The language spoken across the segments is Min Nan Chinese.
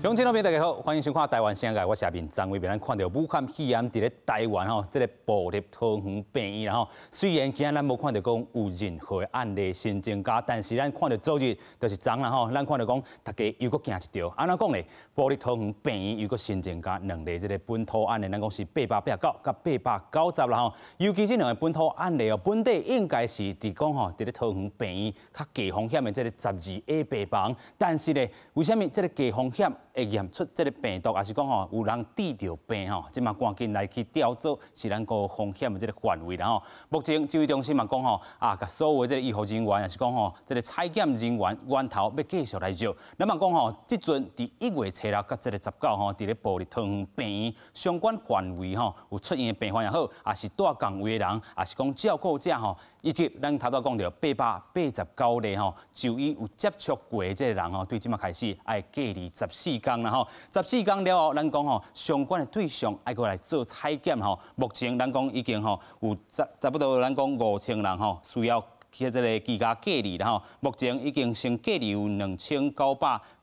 乡親老朋，大家好，歡迎收看《台灣聲界》，我是阿明張偉。咱看著武漢肺炎佇咧台灣吼，這个部立桃園病院啦吼。雖然今仔咱無看著講有任何的案例新增加，但是咱看著昨日就是昨啦吼，咱看著講大家又閣驚一著。按怎講咧？部立桃園病院又閣新增加兩例這个本土案例，咱講是889佮890啦吼。尤其這兩个本土案例哦，本底應該是佇講吼，佇咧桃園病院較低風險的這个12A 病房，但是咧，為啥物這个低風險會驗出這个病毒，抑是講吼有人得著病吼？這馬趕緊來去調做是咱高風險的這个範圍啦吼。目前指揮中心嘛講吼，啊，共所有的這个醫護人員，抑是講吼這个採檢人員源頭欲繼續來繞。咱嘛講吼，這陣佇1月初六佮這个19吼，佇咧部立桃園病院相關範圍吼有出現的病患也好，抑是蹛仝位的人，抑是講照顧者吼，以及咱頭拄講著889例吼，就醫有接觸過的這个人吼，對這馬開始愛隔離14工啦吼。14工了後，咱講吼相關的對象愛閣來做採檢吼。目前咱講已經吼有差不多咱講5000人吼需要去這个居家隔離啦吼。目前已經先隔離有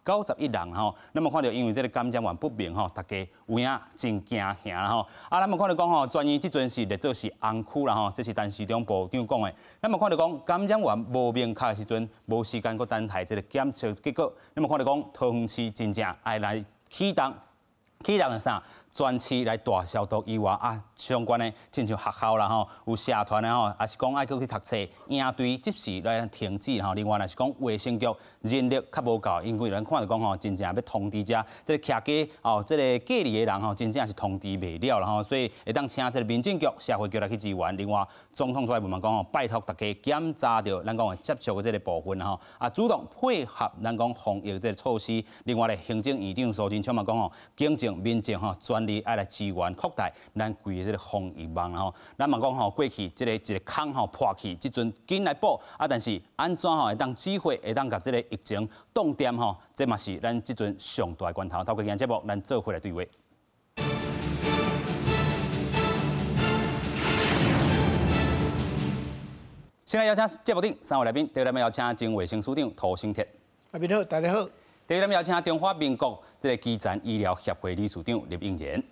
2991人吼。咱嘛看著因為這个感染源不明吼，大家有影真驚嚇吼。啊，咱嘛看著講吼，全院這陣是列做是紅區啦吼，這是陳時中部長講的。咱嘛看著講感染源無明確的時陣，無時間閣等待這个檢測結果。咱嘛看著講桃園市真正愛來啟動，啟動的啥？全市來大消毒以外啊，相關的親像學校啦吼，有社團的吼，抑是講愛閣去讀冊，營隊即時來停止吼。另外，若是講衛生局人力較無夠，因為咱看著講吼，真正欲通知遮這个徛家哦，這个隔離的人吼，真正是通知袂了啦吼，所以會當請這个民政局、社會局來去支援。另外，總統出來嘛講吼，拜託大家檢查著咱講的接觸的這个部分吼，啊，主動配合咱講防疫這个措施。另外咧，行政院長蘇貞昌嘛講吼，警政、民政吼，全力愛來支援擴大咱規个這个防疫網吼。咱嘛講吼，過去這个一个空吼破去，這陣緊來補啊，但是按怎吼會當指揮，會當共這个疫情擋斷吼，這嘛是咱這陣上大的關頭。透過今日節目，咱做伙來對話。先來邀請節目頂三位來賓，第一位邀請前衛生署長涂醒哲。阿明好，大家好。第二位邀請中華民國這个基層醫療協會理事長林應賢。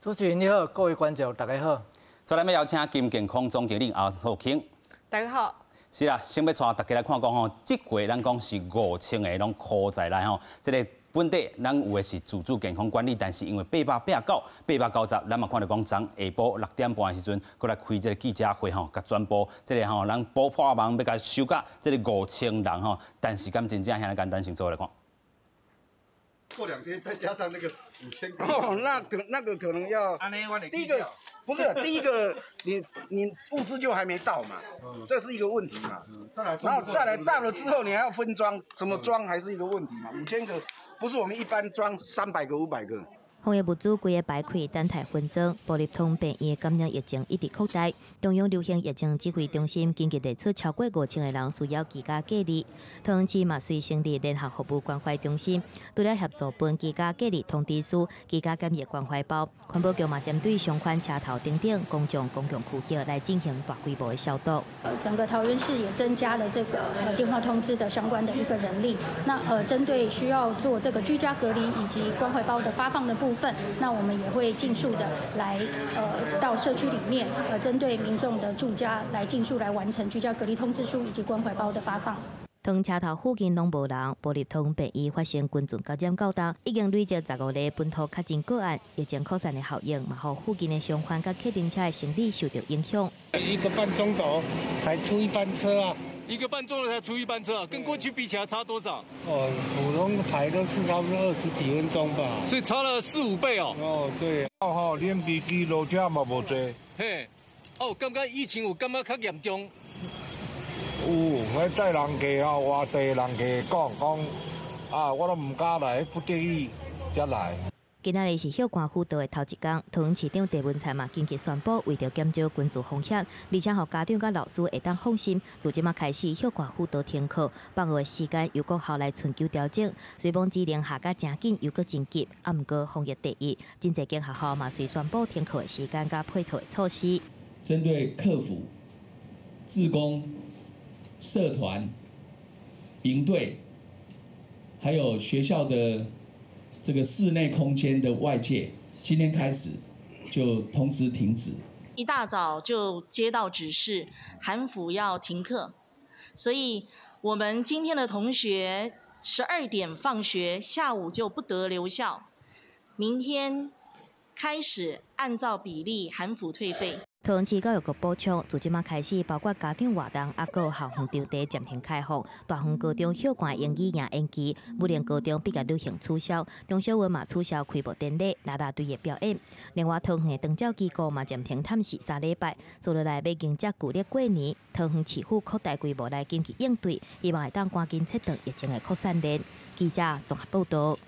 主持人你好，各位觀眾大家好。再來邀請金健康總經理歐素卿。大家好。是啦，先欲帶大家來看講吼，這回咱講是5000个攏箍在內吼，這个本底咱有的是自主健康管理，但是因為889、890，咱嘛看著講昨下晡6點半的時陣，閣來開這个記者會吼，共宣布這个吼，咱補破網欲共收甲這个5000人吼，但是敢真正遐爾簡單？先做來看。過兩天再加上那個5000個，哦，那個可能要。第一個不是第一個，你物資就還沒到嘛，這是一個問題嘛。然後再來到了之後，你還要分裝，怎麼裝還是一個問題嘛。5000個不是我們一般裝300個500個。防疫物資規个排開，等待分裝。部立桃園病院感染疫情一直擴大，中央流行疫情指揮中心緊急列出超過5000個人需要居家隔離。桃園市嘛隨成立聯合服務關懷中心，除了協助分居家隔離通知書、居家檢疫關懷包，環保局嘛針對相關車頭等等公眾公共區域來進行大規模的消毒。整個桃園市也增加了這個電話通知的相關的一個人力。那針對需要做這個居家隔離以及關懷包的發放的部分，那我們也會盡速的來到社區裡面，針對民眾的住家來盡速來完成居家隔離通知書以及關懷包的發放。桃園車頭附近攏無人，部立桃園病院發生群聚感染到今，已經累積15例本土確診個案，疫情擴散的效應嘛，予附近的商販佮客運車的生理受到影響。1個半鐘頭才出一班車啊！1個半鐘頭才出一班車啊，跟過去比起來差多少？哦，普通排都是差不多20幾分鐘吧。所以差了四五倍哦。哦，對。哦吼，連飛機落車嘛無濟。嘿，哦，感覺疫情有感覺較嚴重？有，彼載人客吼，外地人客講講，啊，我攏毋敢來，不得已才來。今仔日是歇寒輔導的頭一工，桃園市長鄭文燦嘛緊急宣布，為著減少群聚風險，而且予家長佮老師會當放心，自這馬開始歇寒輔導停課，放學的時間由國校來尋求調整。雖罔指令下甲誠緊，又閣真急，啊，毋過防疫第一，真濟間學校嘛隨宣布停課的時間佮配套的措施。針對客服、志工、社團、營隊，還有學校的這個室內空間的外借，今天開始就通知停止。一大早就接到指示，韓輔要停課，所以我們今天的同學12點放學，下午就不得留校。明天開始按照比例韓輔退費。桃園市教育局補充，自這馬開始，包括家長活動，抑閣校園場地暫停開放，大園高中休館英語營延期，武陵高中畢業旅行取消，中小學嘛取消開幕典禮、啦啦隊的表演。另外，桃園的長照機構嘛暫停探視3禮拜，接落來欲迎接舊曆過年，桃園市府擴大規模來緊急應對，希望會當趕緊切斷疫情的擴散鏈。記者綜合報道。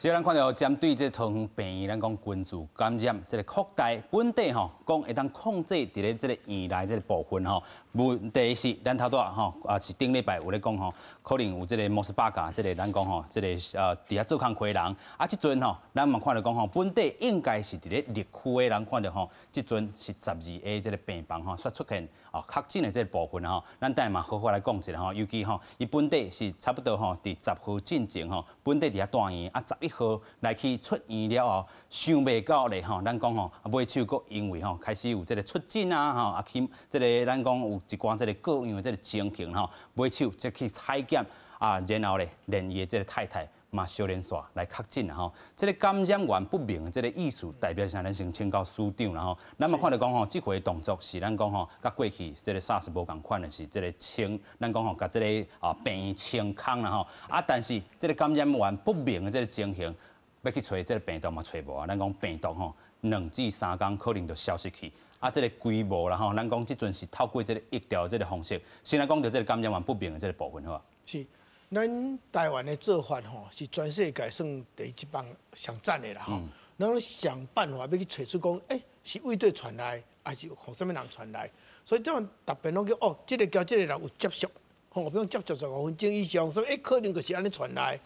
是咱看著針對這桃園病院，咱講群聚感染這个擴大，本底吼講會當控制佇咧這个院內這个部分吼。問題是咱頭拄仔吼，也是頂禮拜有咧講吼，可能有這个摩斯巴嘎這个咱講吼，這个佇遐做工課的人，啊，這陣吼，咱嘛看著講吼，本底應該是佇咧綠區的人看著吼，這陣是12 A 這个病房吼，煞出現哦確診的這个部分吼，咱等下嘛好好來講一下吼，尤其吼，伊本底是差不多吼，佇10號進前吼，本底佇遐住院啊，11號來去出院了後，想袂到咧吼，咱講吼，尾手閣因為吼開始有這个出診啊吼，啊去這个咱講有一寡這个個樣的這个情形吼，尾手則去採檢啊，然後咧連伊的這个太太嘛相連紲來確診啦吼，這个感染源不明的這个意思代表啥？咱先請教署長啦吼。咱嘛看著講吼，這回動作是咱講吼，佮過去這个 SARS 無仝款的是這个清，咱講吼，共這个啊病院清空啦吼。啊，但是這个感染源不明的這个情形，欲去揣這个病毒嘛揣無啊。咱講病毒吼，2至3工可能就消失去。啊，這个規模啦吼，咱講這陣是透過這个疫調這个方式，先來講著這个感染源不明的這个部分好無？是。咱台灣的做法吼，是全世界算第一棒上讚的啦吼。咱攏想辦法欲去揣出講，欸，是佗佗傳來，抑是予啥物人傳來？所以這種特別攏叫哦，這个佮這个人有接觸，吼，比如接觸15分鐘以上，所以欸，可能就是按呢傳來。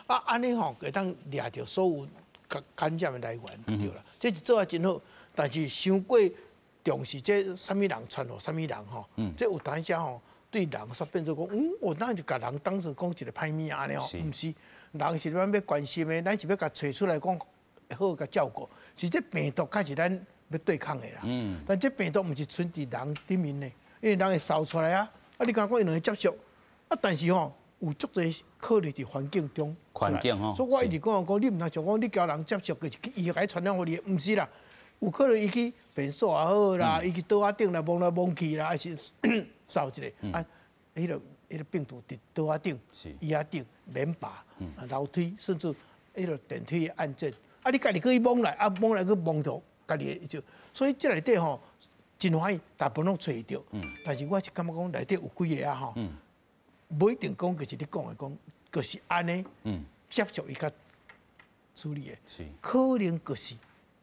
啊，按呢吼，會當掠著所有感染的來源，對啦。這是做啊真好，但是傷過重視這啥物人傳予啥物人吼，這有當時吼。對人煞變做講，我哪就共人當成講一个歹物按呢吼，毋是，人是咱欲關心的，咱是欲共揣出來講好共照顧，是這病毒較是咱欲對抗的啦。但這病毒毋是賰佇人頂面的，因為人會掃出來啊。啊，你敢講伊兩个接觸，啊，但是吼有足濟可能佇環境中。環境吼。所以我一直講講，你毋通想講你共人接觸，就是伊會共傳染予你，毋是啦。有可能伊去便所也好啦，伊去桌仔頂來摸來摸去啦，抑是掃一个啊，彼个病毒佇桌仔頂、椅仔頂、門把、樓梯，甚至彼个電梯的按鍵，啊，你家己閣去摸來，啊摸來閣摸著家己的就，所以這內底吼真歡喜，大部分攏揣著。但是我是感覺講內底有幾个啊吼，無一定講就是你講的講，就是按呢接觸伊較處理的，可能就是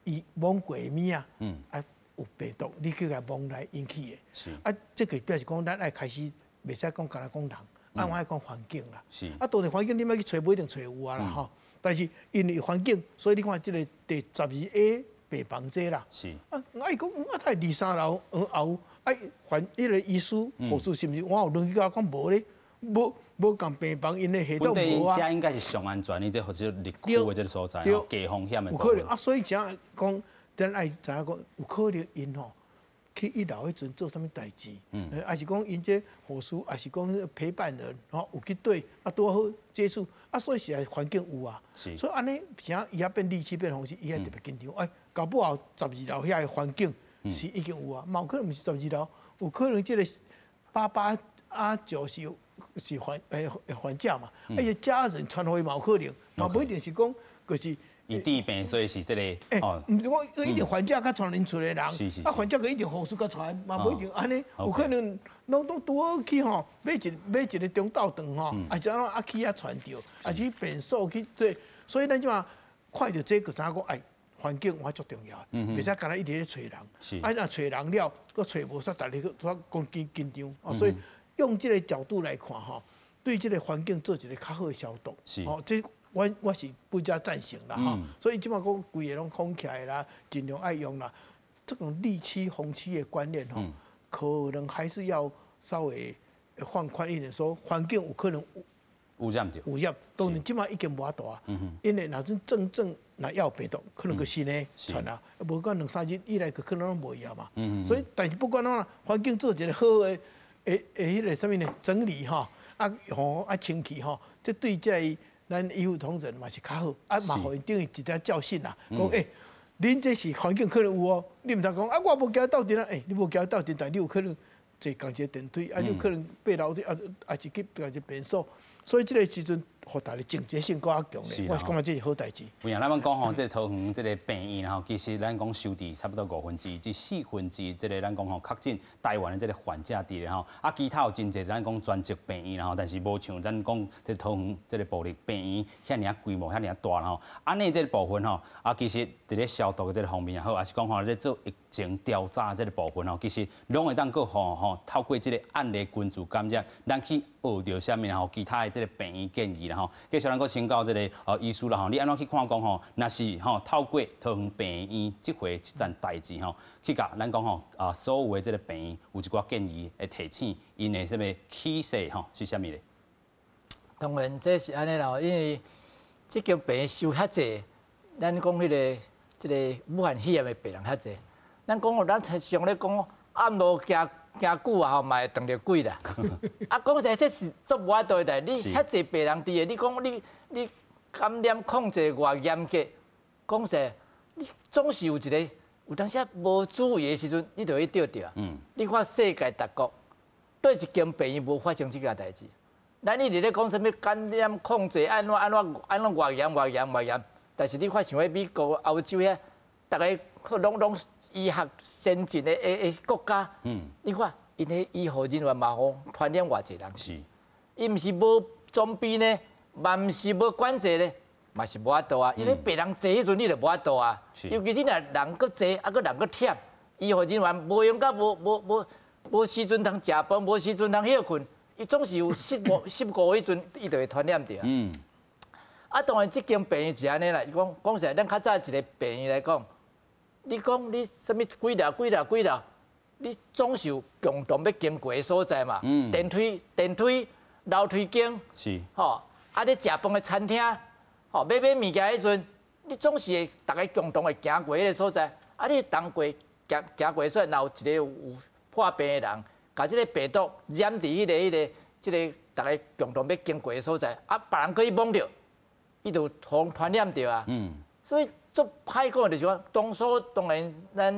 伊摸過的物仔，啊有病毒，你去共摸來引起的。啊，這個表示講咱愛開始袂使講干焦講人，啊，我愛講環境啦。啊，當然環境你欲去揣，無一定揣有啊啦吼。但是因為環境，所以你看這个第十二 A 病房這啦。啊，啊伊講啊，佇二三樓後，啊，環彼个醫師護士是毋是我有落去共講無咧？無無仝病房，𪜶的系統無啊。這應該是上安全的，這或者綠區的這个所在，低風險的。有可能啊，所以才講，咱愛知影講，有可能𪜶吼去一樓彼陣做啥物代誌，抑是講𪜶這護士，抑是講陪伴人，吼有去對，啊拄好接觸，啊所以實在環境有啊。所以按呢，啥伊遐變綠區變紅區，伊遐特別緊張。哎，搞不好十二樓遐的環境是已經有啊，嘛有可能毋是十二樓，有可能這个爸爸啊就是患者嘛，啊伊家人傳予伊嘛有可能，嘛無一定是講就是伊治病，所以是這个欸，毋是講一定患者較傳𪜶厝的人，啊患者閣一定護士較傳，嘛無一定按呢，有可能攏攏拄好去吼買一个中晝頓吼，抑是按怎啊去遐傳著，抑是便所去對，所以咱這馬看著這個知影講，哎，環境我足重要，袂使干焦一直咧揣人，啊若揣人了，閣揣無，煞逐日閣閣講緊緊張，哦，所以用這个角度來看吼，對這个環境做一个較好的消毒，哦，這我是比較贊成啦吼，所以這馬講規个攏封起來啦，盡量愛用啦，這種綠區紅區的觀念吼，可能還是要稍微放寬一點，說環境有可能有染著。有染，當然這馬已經無法度啊，因為若陣真正若有病毒，可能閣新的傳啊，無講兩三日以來，可能攏無去啊嘛。所以，但是不管怎啦，環境做一個好的、的彼个啥物呢？整理吼，啊吼啊清氣吼，這對這个咱醫護同仁嘛是較好，啊嘛予𪜶等於一點教訓啦，講欸，恁這是環境可能有哦，你毋通講啊，我無行鬥陣啊，欸，你無行鬥陣，但你有可能坐仝一個電梯，啊，你有可能爬樓梯，啊，啊是去仝一個便所，所以這個時陣，予大家警覺性閣較強咧，我是感覺這是好代誌。有影咱講吼，這個桃園這個病院吼，其實咱講收治差不多1/5至1/4，這個咱講吼確診台灣的這個患者佇咧吼，啊，其他有真濟咱講專責病院吼，但是無像咱講這個桃園這個部立病院遐爾仔規模遐爾大吼，按呢這個部分吼，啊，其實佇咧消毒的這個方面也好，抑是講吼咧做疫情調查這個部分吼，其實攏會當閣吼吼透過這個案例群組感染，咱去學著啥物吼，其他的這個病院建議啦吼。繼續咱閣請教這個醫師啦吼，你按怎去看講吼？若是吼透過桃園病院這回這件代誌吼，去共咱講吼啊，所有的這個病院有一寡建議的提醒，𪜶的啥物啟示吼是啥物咧？當然這是按呢啦，因為這間病院收遐濟，咱講彼个這个武漢肺炎的病人遐濟，咱講哦，咱常咧講暗暝行行久啊吼，嘛會撞著鬼啦。啊，講實在，這是足無法度的代。你遐濟病人佇個，你講你感染控制偌嚴格，講實在，你總是有一个有當時無注意的時陣，你就會著著啊。你看世界各國佗一間病院無發生這件代誌。咱一直咧講啥物感染控制按怎按怎按怎偌嚴偌嚴偌嚴，但是你看像彼美國、歐洲遐，逐个攏攏醫學先進的國家，你看𪜶彼醫護人員嘛予傳染偌濟人。伊毋是無裝備呢，嘛毋是無管制呢，嘛是無法度啊。因為病人濟彼陣，你就無法度啊。尤其是若人閣濟，啊閣人閣忝，醫護人員無閒甲無無無無時陣通食飯，無時陣通歇睏，伊總是有失誤失誤彼陣，伊就會傳染著。啊，當然這間病院是按呢啦。伊講講實在，咱較早一个病院來講，你講你啥物幾樓幾樓幾樓，你總是有共同欲經過的所在嘛。電梯、電梯、樓梯間，吼，啊，你食飯的餐廳，吼，欲買物件彼陣，你總是會逐个共同會行過彼个所在。啊，你同過行行過所在，若有一个有破病的人，共這个病毒染佇彼个彼个這个逐个共同欲經過的所在，啊，別人閣去摸著，伊就予傳染著啊。所以足歹講的就是講，當初當然咱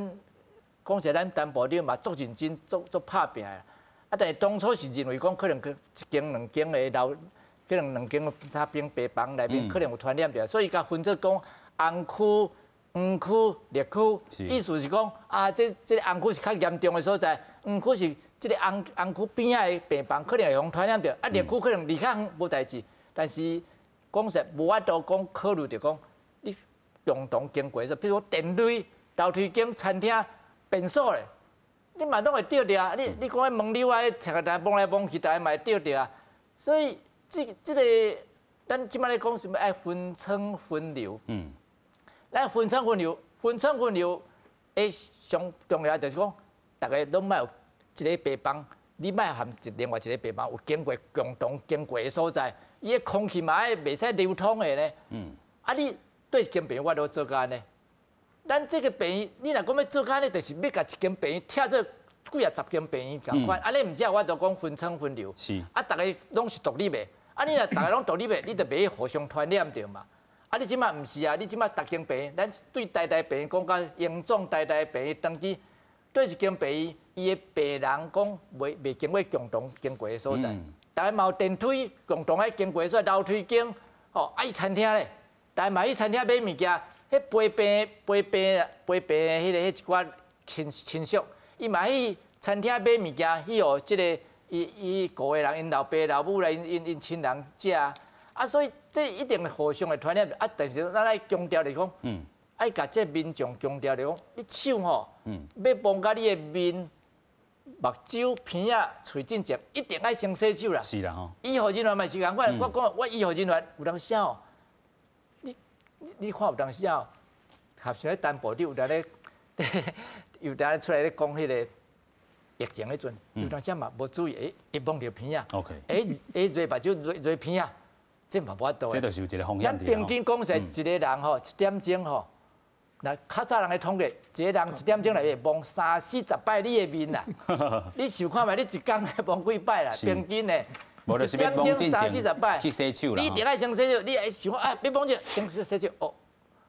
講實在，咱陳部長嘛足認真、足足拍拚的。啊，但是當初是認為講可能去一間兩間的樓，可能兩間啥邊病房內面可能有傳染著，所以共分做講紅區、黃區、綠區。意思是講啊，這這个紅區是較嚴重的所在，黃區是這个紅紅區邊仔的病房可能會予傳染著，啊，綠區可能離較遠無代誌。但是講實無法度講考慮著講你共同經過說，比如講電梯、樓梯間、餐廳、便所咧，你嘛攏會著著啊！你你講彼門溜仔，逐个摸來摸去，逐个嘛會著著啊！所以這這个咱這擺咧講啥物愛分層分流。咱分層分流，分層分流的上重要就是講，逐个攏莫有一個病房，你莫含一另外一個病房有經過共同經過的所在，伊的空氣嘛愛袂使流通的呢。啊，你佗一間病院我都做甲按呢。咱這个病院，你若講欲做甲按呢，就是欲共一間病院拆做幾啊十間病院仝款。按呢毋才我都講分層分流。啊，逐个攏是獨立的。啊，你若逐个攏獨立的，你就袂互相傳染著嘛。啊，你這擺毋是啊？你這擺逐間病院，咱對台大病院講甲榮總台大病院長期佗一間病院，伊的病人講袂袂經過共同經過的所在，逐个嘛有電梯共同愛經過所在，樓梯間，吼，啊，伊餐廳咧，逐个嘛去餐廳買物件，彼陪病陪病陪病的彼个彼一寡親親屬，伊嘛去餐廳買物件，去予這个伊伊顧的人，𪜶老爸老母來，𪜶𪜶𪜶親人食啊，所以這一定會互相會傳染啊。但是咱愛強調就是講，愛共這民眾強調就是講，你手吼，欲摸共你的面、目睭、鼻仔、喙進前，一定愛先洗手啦。是啦吼。醫護人員嘛是仝款，我講我醫護人員有當時哦，你你看有當時哦，合像咧陳部長有當咧，有當咧出來咧講彼个疫情彼陣，有當時嘛無注意，會摸著鼻仔，會會熱目睭、熱熱鼻仔。這嘛無法度。這就是有一個風險。咱平均講實，一個人吼一點鐘吼，那較早人咧統計，一個人一點鐘內會摸三四十擺你的面啦。你想看覓？你一工會摸幾擺啦？平均的，一點鐘三四十擺。去洗手啦。你著愛先洗手，你愛想啊，欲摸這先洗手哦，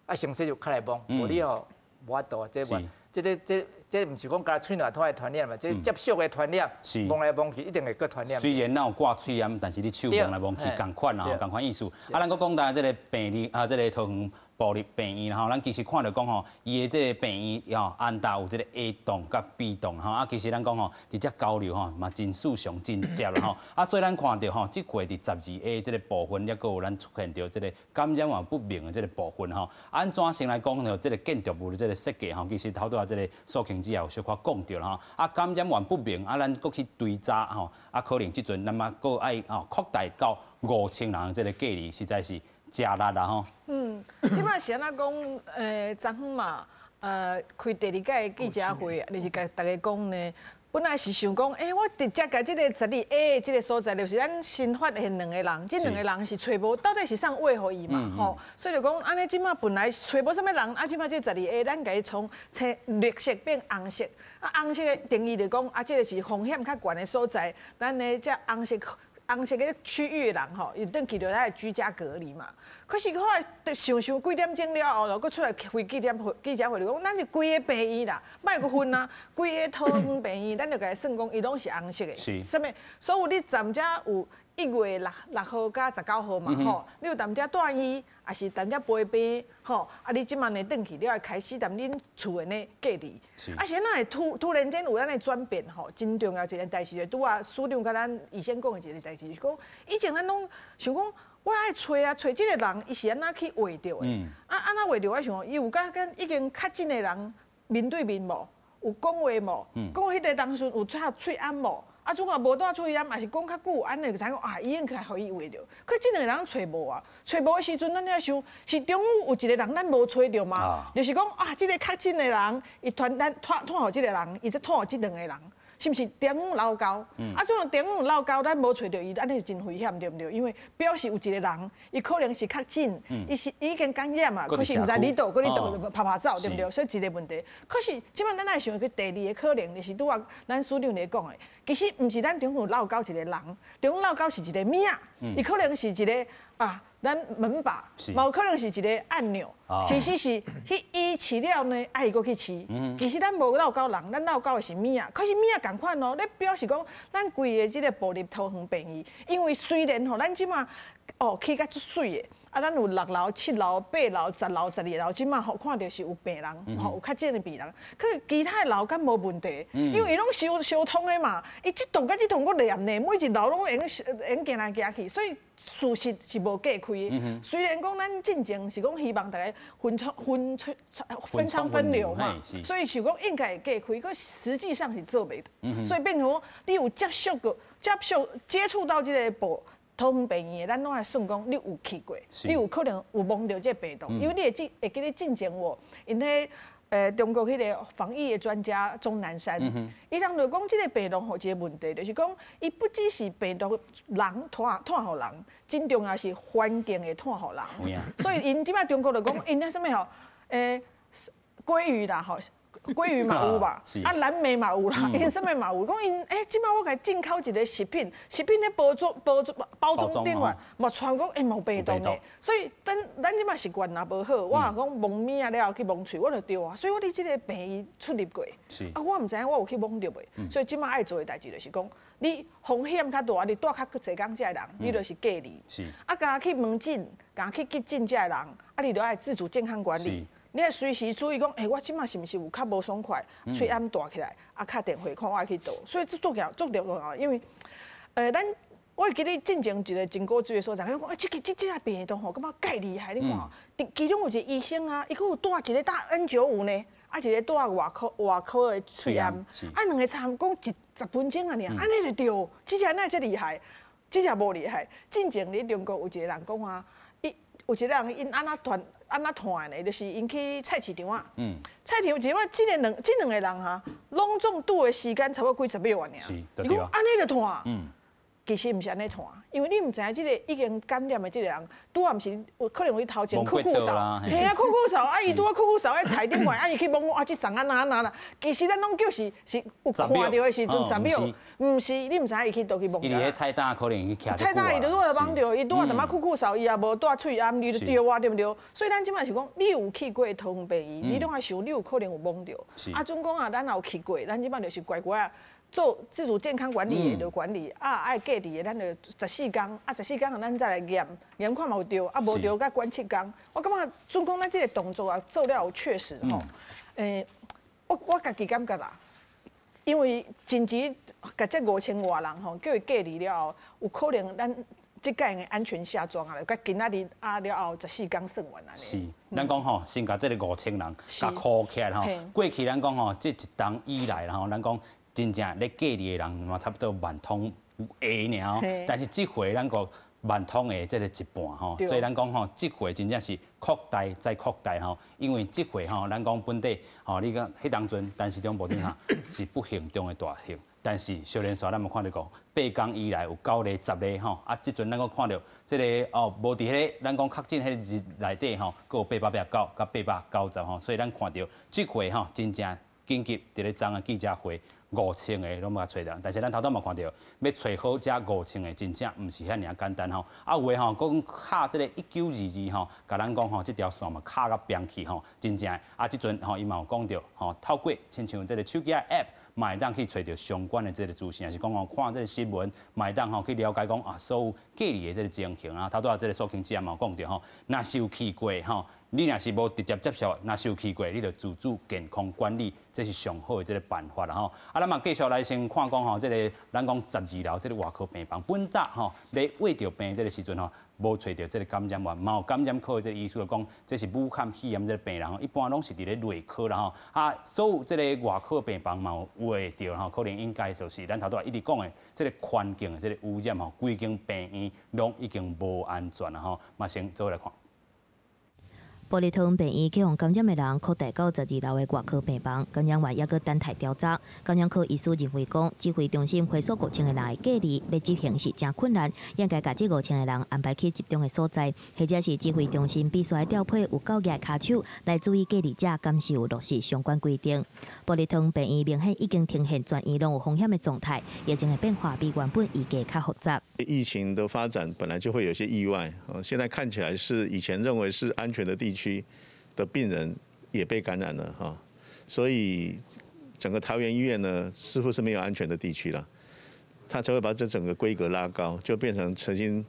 啊先洗手較來摸，無你吼無法度，這無，這個這。這毋是講共喙內吐的傳染嘛，這接觸的傳染，摸來摸去一定會閣傳染。雖然咱有掛喙罨，但是你手摸來摸去仝款啦，仝款意思。啊，咱閣講到這個病例啊，這個桃園部立病院吼，咱其實看著講吼，伊的這個病院吼，安踏有這個 A 棟佮 B 棟吼，啊，其實咱講吼，佇遮交流吼嘛真順暢、真捷啦吼。啊，所以咱看著吼，這回佇12A 這個部分，抑閣有咱出現著這個感染源不明的這個部分吼。按怎先來講著這個建築物的這個設計吼，其實頭拄仔這個蘇慶之也有小可講著啦吼。啊，感染源不明，啊，咱閣去追查吼，啊，可能這陣咱嘛閣愛吼擴大到5000人這個隔離，實在是誠力啦吼。嗯，這擺是按怎講？昨昏嘛，開第二擺記者會，就是共大家講呢。本來是想講，欸，我直接共這個12A 這個所在，就是咱新發現兩個人，這兩個人是揣無，到底是啥話予伊嘛？吼，所以就講，按呢這擺本來揣無啥物人，啊，這擺這12A，咱共伊從青綠色變紅色，啊，紅色的定義就講，啊，這個是風險較懸的所在，咱呢這紅色。紅色个區域的人吼，伊轉去就愛居家隔離嘛。可是後來想想幾點鐘了後，閣出來開記者會，記者會就講，咱是規个病院啦，莫閣分啊，規个桃園病院，咱就共伊算講，伊攏是紅色的。是。啥物？所有你踮遮有1月6號佮19號嘛吼，你有踮遮住院，抑是踮遮陪病吼，啊，你這擺呢轉去，你愛開始踮恁厝的呢隔離。啊，是按怎會突然間有按呢轉變吼？真重要一件代誌，就拄仔署長佮咱醫生講的一個代誌，就是講以前咱攏想講，我愛揣啊揣這個人，伊是按怎去畫著的？啊，按怎畫著？我想，伊有佮佮已經確診的人面對面無？有講話無？講彼個當時有插喙罨無？啊，如果無帶喙罨，也是講較久，按呢就知影講啊，已經較予伊畫著。可這兩個人揣無啊，揣無的時陣，咱咧想是中央有一個人咱無揣著嗎？就是講啊，這個確診的人，伊傳咱傳傳予這個人，伊才傳予這兩個人，是毋是中央漏溝？啊，這種中央漏溝，咱無揣著伊，按呢就真危險，對毋對？因為表示有一個人，伊可能是確診，伊是已經感染啊，可是毋知佇佗，閣佇佗趴趴走，對毋對？所以一個問題。可是這擺咱愛想去第二個可能，就是拄仔咱署長咧講的，其實毋是咱中央漏溝一個人，中央漏溝是一個物仔，伊可能是一個啊，咱門把，嘛有可能是一個按鈕，其實是去伊飼了呢，啊伊閣去飼。其實咱無漏溝人，咱漏溝的是物仔，可是物仔仝款哦。咧表示講，咱規個這個部立桃園病院，因為雖然吼，咱這擺哦起甲足媠的，啊，咱有6樓、7樓、8樓、10樓、12樓，這擺吼看著是有病人，吼有確診的病人，可是其他的樓敢無問題，因為伊攏相相通的嘛，伊這棟佮這棟閣連呢，每一樓攏會用會用行來行去，所以事實是無隔開的。雖然講咱進前是講希望大家分艙分分艙分流嘛，所以是講應該會隔開，可實際上是做袂到。所以變成講你有接觸過、接觸接觸到這個部桃園病院的，咱攏愛算講你有去過，你有可能有摸著這個病毒，因為你會記會記得進前無？𪜶彼中國彼個防疫的專家鍾南山，伊當就講這個病毒吼一個問題，就是講伊不只是病毒人傳傳予人，真重要是環境會傳予人。所以𪜶這擺中國就講，𪜶彼啥物吼？鮭魚啦吼，鮭魚嘛有吧？啊藍莓嘛有啦，𪜶啥物嘛有。講𪜶這擺我共進口一個食品，食品咧包裝包裝包裝頂面嘛傳講嘛有病毒呢。所以等咱這擺習慣若無好，我若講摸物仔了後去摸喙，我就著啊。所以我佇這個病院出入過，啊我毋知影我有去摸著袂。所以這擺愛做的代誌就是講，你風險較大，你蹛較濟工遮的人，你就是隔離。啊，敢去門診，敢去急診遮的人，啊你就愛自主健康管理。你愛隨時注意講，欸，我這擺是毋是有較無爽快，喙罨帶起來，啊，敲電話看我愛去佗。所以這足重足重要，因為，咱我會記得進前一個真古錐的所在，講啊，這個這這個病毒吼，感覺蓋厲害，你看，其中有一個醫生啊，伊閣有帶一個戴 N95 呢，啊，一個戴外科的喙罨，啊，兩個參講一十分鐘啊爾，按呢就對，這隻哪會遮厲害？這隻無厲害。進前佇中國有一個人講啊，伊有一個人𪜶按怎傳？按怎傳的呢？就是𪜶去菜市場啊，菜市場一擺，這個兩這兩個人哈，攏總拄的時間差不多幾十秒爾。伊講按呢就傳。其實毋是按呢傳，因為你毋知影這个已經感染的這个人，拄仔毋是有可能有伊頭前咳咳嗽，嘿啊，咳咳嗽，啊，伊拄仔咳咳嗽喺菜頂懸，啊，伊去摸摸，啊，這層按怎按怎啦？其實咱攏叫是是有看著的時陣10秒，毋是你毋知影伊去佗去摸。伊佇咧菜單可能去徛。菜單伊就拄仔摸著，伊拄仔淡仔咳咳嗽，伊也無帶喙罨，你就著啊，對毋對？所以咱這擺是講，你有去過桃園病院，你攏愛想你有可能有摸著。啊，準講啊，咱也有去過，咱這擺就是乖乖啊。做自主健康管理的就管理，啊愛隔離的，咱就十四天，啊十四天後咱再來驗，驗看嘛有著，啊無著閣關7天。我感覺準講咱這个動作啊做了有確實吼，我家己感覺啦，因為緊急共這5000外人吼叫伊隔離了後，有可能咱這屆的安全下裝啊，佮今仔日啊了後14天算完啊。是，咱講吼，先共這个5000人共箍起來吼，過去咱講吼，這一冬以來吼，咱講。真正咧隔離的人嘛，差不多萬通個爾，但是這回咱個萬通的這个一半吼，所以咱講吼，這回真正是擴大再擴大吼，因為這回吼，咱講本地吼，你講彼當陣，陳時中部長哈是不幸中的大幸，但是小連續咱嘛看著講，8天以來有9例10例吼，啊，這陣咱閣看著這个哦，無佇彼个咱講確診彼日內底吼，閣有889佮890吼，所以咱看著這回吼，真正緊急佇咧昨昏記者會。5000个攏無揣著，但是咱頭拄嘛看著，欲揣好這5000个，真正毋是遐爾簡單吼。啊，有的吼講敲這个1922吼，共咱講吼，這條線嘛敲甲崩去吼，真正啊，這陣吼伊嘛有講著吼，透過親像這个手機 App，嘛會當去揣著相關的這个資訊，抑是講吼看這个新聞，嘛會當吼去了解講啊，所有隔離的這个情形啊。頭拄仔這个蘇卿姐嘛有講著吼，若是有去過吼。你若是無直接接觸，若是有去過，你就自主健康管理，這是上好的這个辦法啦吼。啊，咱嘛繼續來先看講吼，這个咱講12樓這个外科病房，本早吼咧穢著病這个時陣吼，無揣著這个感染源，嘛有感染科的這个醫師就講，這是武漢肺炎這个病人吼，一般攏是佇咧內科啦吼。啊，所有這个外科病房嘛有穢著吼，可能應該就是咱頭拄仔一直講的這个環境的這个污染吼，規間病院攏已經無安全啦吼。嘛先做來看。部立桃園病院去予感染的人擴大到12樓的外科病房，感染源猶閣等待調查。感染科醫師認為講，指揮中心回溯5000個人的隔離，欲執行是誠困難，應該共這5000個人安排去集中的所在，或者是指揮中心必須愛調配有夠額跤手來注意隔離者，敢是有落實相關規定。部立桃園病院明顯已經呈現全院攏有風險的狀態，疫情的變化比原本預計較複雜。疫情的發展本來就會有些意外，現在看起來是以前認為是安全的地區的病人也被感染了哈，所以整個桃園醫院呢，似乎是沒有安全的地區了，他才會把這整個規格拉高，就變成曾經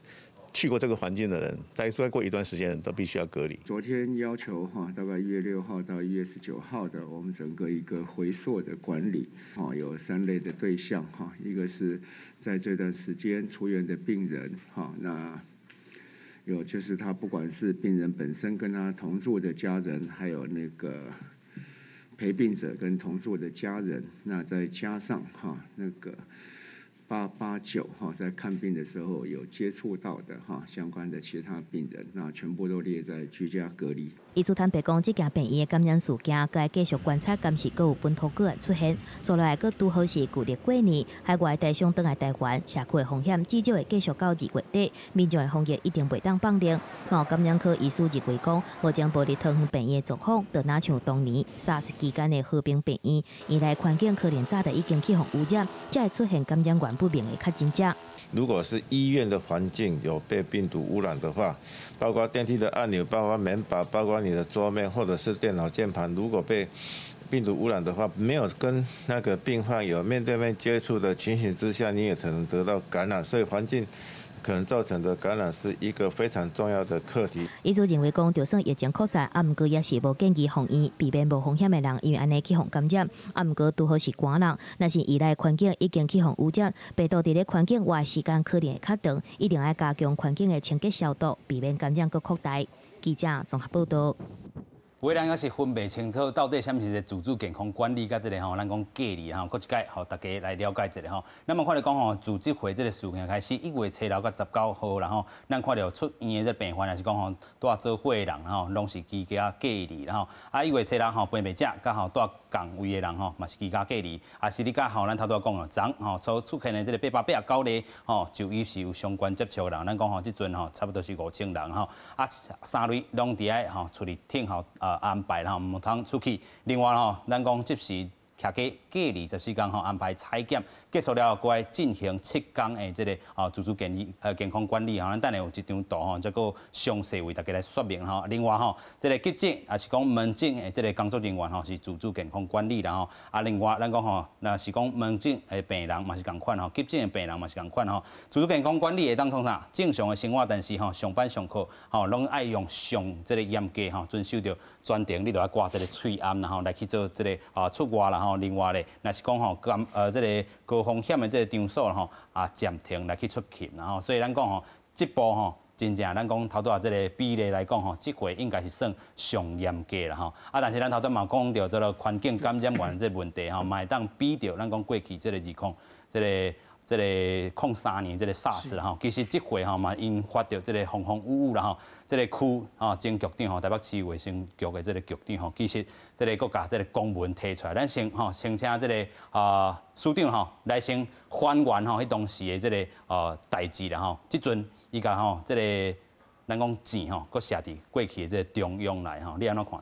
去過這個環境的人，待過一段時間都必須要隔離。昨天要求哈，大概1月6號到1月19號的，我們整個一個回溯的管理，哈，有3類的對象哈，一個是在這段時間出院的病人哈，那有就是他不管是病人本身跟他同住的家人，還有那個陪病者跟同住的家人，那再加上哈那個889哈，在看病的時候有接觸到的哈相關的其他病人，那全部都列在居家隔離。醫師坦白講，這間病院的感染事件，閣愛繼續觀察，敢是閣有本土個案出現。紲落來閣拄好是舊曆過年，海外台商轉來台灣，社區的風險至少會繼續到2月底。民眾的防疫一定袂當放任。有感染科醫師認為講，目前部立桃園病院的狀況，就若像當年 SARS 期間的和平病院，院內環境可能早就已經去予污染，才會出現感染源不明的確診者。如果是醫院的環境有被病毒污染的話，包括電梯的按鈕、包括門把、包括你的桌面或者是電腦鍵盤，如果被病毒污染的話，沒有跟那個病患有面對面接觸的情形之下，你也可能得到感染，所以環境可能造成的感染是一個非常重要的課題。醫師認為講，就算疫情擴散，啊，毋過也是無建議予院避免無風險的人，因為按呢去予感染。啊，毋過拄好是寒人，若是院內環境已經去予污染，病毒佇咧環境外時間可能會較長，一定愛加強環境的清潔消毒，避免感染閣擴大。記者綜合報道。有的人犹是分袂清楚，到底啥物是自主健康管理佮这个吼，咱讲隔离吼，阁一摆予大家来了解一下吼。咱嘛看著讲吼，自这回这个事件开始，1月初6到19号啦吼，咱看著出院的这病患，也是讲吼，蹛做伙的人吼，拢是居家隔离啦吼。啊，1月初6吼，病患者佮吼蹛仝位的人吼，嘛是居家隔离。啊，是你佮吼，咱头拄仔讲哦，昨吼所出现的这个889例吼，就医时有相关接触的人，咱讲吼，这阵吼差不多是5000人吼。啊，三类拢伫爱吼厝里等候安排吼，毋通出去。另外吼，咱讲即时徛家隔离14天吼，安排采检结束了后，阁爱进行7天的这个自主健康管理吼。咱等下有一张图吼，再阁详细为大家来说明吼。另外吼，这个急诊也是讲门诊的这个工作人员吼，是自主健康管理啦吼。啊，另外咱讲吼，若是讲门诊的病人嘛是仝款吼，急诊的病人嘛是仝款吼。自主健康管理会当创啥？正常的生活，但是吼上班上课吼，拢爱用上这个严格吼，遵守著全程你著爱挂这个喙罨啦吼，来去做这个出外啦吼。另外咧，若是讲吼，这个高风险的这个场所吼，啊暂停来去出勤啦吼。所以咱讲吼，这步吼，真正咱讲头拄仔这个比例来讲吼，这回应该是算上严格啦吼。啊，但是咱头拄嘛讲著这个环境感染源这个问题吼，嘛会当比著咱讲过去这个二空这个03年这个 SARS 吼，其实这回吼嘛引发著这个风风雨雨啦吼，这个区吼前局长吼，台北市卫生局的这个局长吼，其实这个阁共这个公文提出来，咱先吼先请这个署长吼来先还原吼彼当时的这个代志啦吼，这阵伊共吼这个咱讲钱吼，阁写伫过去的这个中央来吼，你按怎看？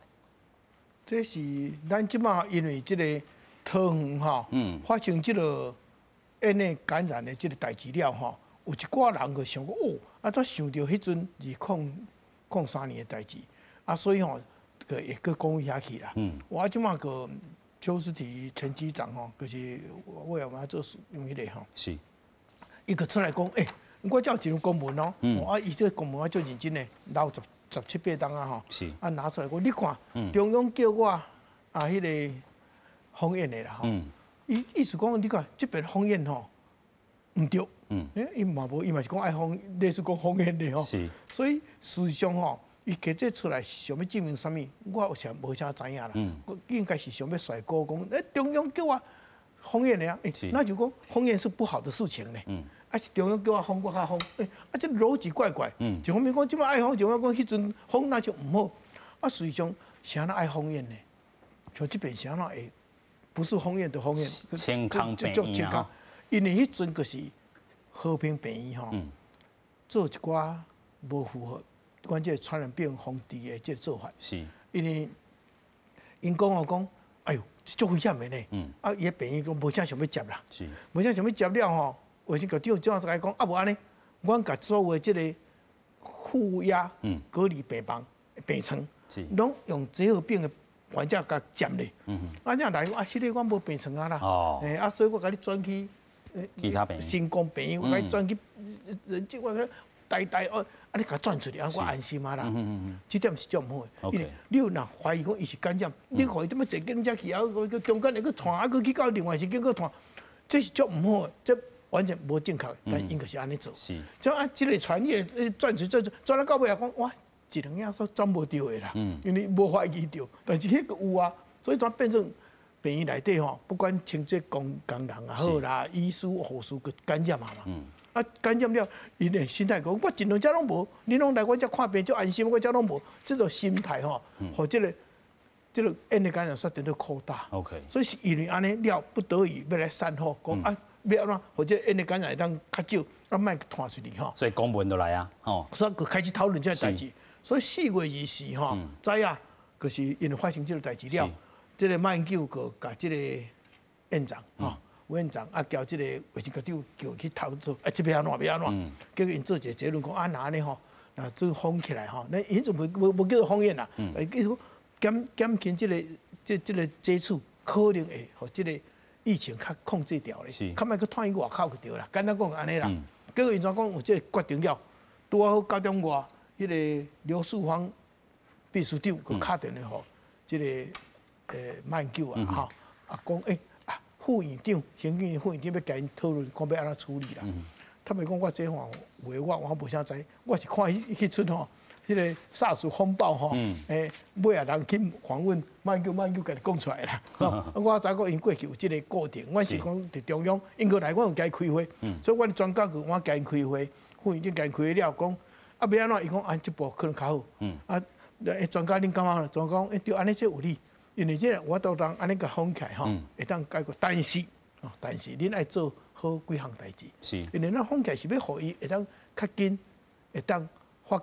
这是咱这马因为这个桃园吼，发生这个院内感染的这个代志了吼，有一寡人就想讲哦，啊，怎想著彼阵2003年的代志，啊，所以吼，阁会阁讲遐去啦。我这马阁邱斯提前局长吼，就是为我们做用彼个吼。伊阁出来讲，欸，我遮有一张公文哦，啊，伊这个公文我足认真的，留十七八冬啊吼。啊，拿出来讲，你看，中央叫我啊，彼个封院的啦吼。伊意思讲，你看这边封院吼，毋对。欸，伊嘛无，伊嘛是讲爱封，类似讲封院的吼。所以事实上吼，伊提这出来是想欲证明啥物？我有啥无啥知影啦。我应该是想欲甩锅讲，欸，中央叫我封院的啊，欸，那就讲封院是不好的事情呢。啊，是中央叫我封，我较封。欸，啊，这逻辑怪怪。一方面讲这马爱封，一方面讲彼阵封那就毋好。啊，实际上是按怎爱封院呢？像这边是按怎会？不是封院的封院，清空病院啊！因为彼阵就是和平病院吼，做一寡无符合阮这个传染病防治的这个做法。因为𪜶讲哦讲，哎哟，这足危险的呢。啊，伊个病院讲无啥想欲接啦。无啥想欲接了吼，卫生局长怎样来讲？啊，无按呢，阮共所有的这个负压隔离病房、病床，拢用结核病的患者共占咧。啊，这样来，啊，这个阮无病床啊啦。欸，啊，所以我共你转去其他病院，新光病院，我共你转去仁济，我台大哦，啊，你共转出去，啊，我安心啊啦。这点是足毋好的，因为你有若怀疑讲伊是感染，你予伊这么坐计程车去，啊，阁中间会阁传，啊，阁去到另外一间阁传，这是足毋好的，这完全无正确，但应该是按呢做。这啊，这个传迄个转出转转到到尾仔讲，哇，一两影煞转无著的啦，因为无怀疑著，但是彼个有啊，所以怎变成病院内底吼，不管清洁工人也好啦，医师护士阁感染啊嘛。啊，感染了，𪜶的心态讲，我尽量遮拢无，你拢来阮遮看病足安心，我遮拢无，这种心态吼，予这个院内感染煞伫咧扩大。 所以是因为按呢了，不得已欲来善后，讲啊，欲按怎，予这个院内感染会当较少，啊，莫传出去吼。所以公文就来啊，吼。所以阁开始讨论这个代志。所以4月24吼，知影，就是因为发生这个代志了，这个马英九阁共这个院长吼，委员长啊，交这个卫生局长叫去讨论，啊，这欲按怎欲按怎，结果𪜶做一个结论讲啊，若按呢吼，若做封起来吼，那彼阵无叫做封院啦，意思讲减轻这个接触，可能会予这个疫情较控制牢咧，较莫阁传去外口就对啦。简单讲按呢啦，结果𪜶怎讲有这个决定了，拄仔好9点外，彼个刘世芳秘书长阁敲电话予这个马英九啊，吼啊讲欸。副院长、行政院副院长欲共𪜶讨论，看欲按怎处理啦。他们讲我这吼话我无啥知，我是看彼彼出吼，彼个 SARS 风暴吼，尾仔人去访问，马英九马英九家己讲出来啦。我知影𪜶过去有這个过程，阮是讲伫中央，𪜶過來，阮有共伊開會，所以阮專家閣我共𪜶開會，副院長共𪜶開會了，講啊欲按怎？伊講按這步可能較好。啊，專家恁感覺？專家講對，按呢這有理，因為這個我都當按呢共封起來吼，會當解決。但是，但是恁愛做好幾項代誌，因為咱封起來是欲予伊會當較緊，會當。發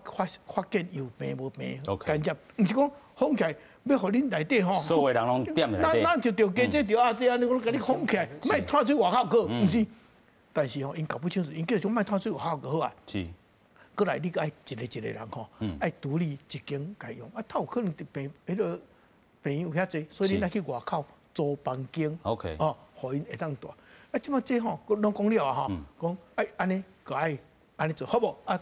現有病無病，感染，毋是講封起來，欲予恁內底吼，所有人攏踮內底，咱就著加這著啊這按呢，我共你封起來，莫拖出外口去，毋是。但是吼，𪜶搞不清楚，𪜶叫做莫拖出外口就好啊。過來你愛一個一個人吼，愛獨立一間共用，啊，他有可能佇病彼個病院有遐濟，所以恁愛去外口租房間，哦，予𪜶會當蹛。啊，這擺這吼，攏講了啊吼，講愛按呢，閣愛按呢做好無？啊。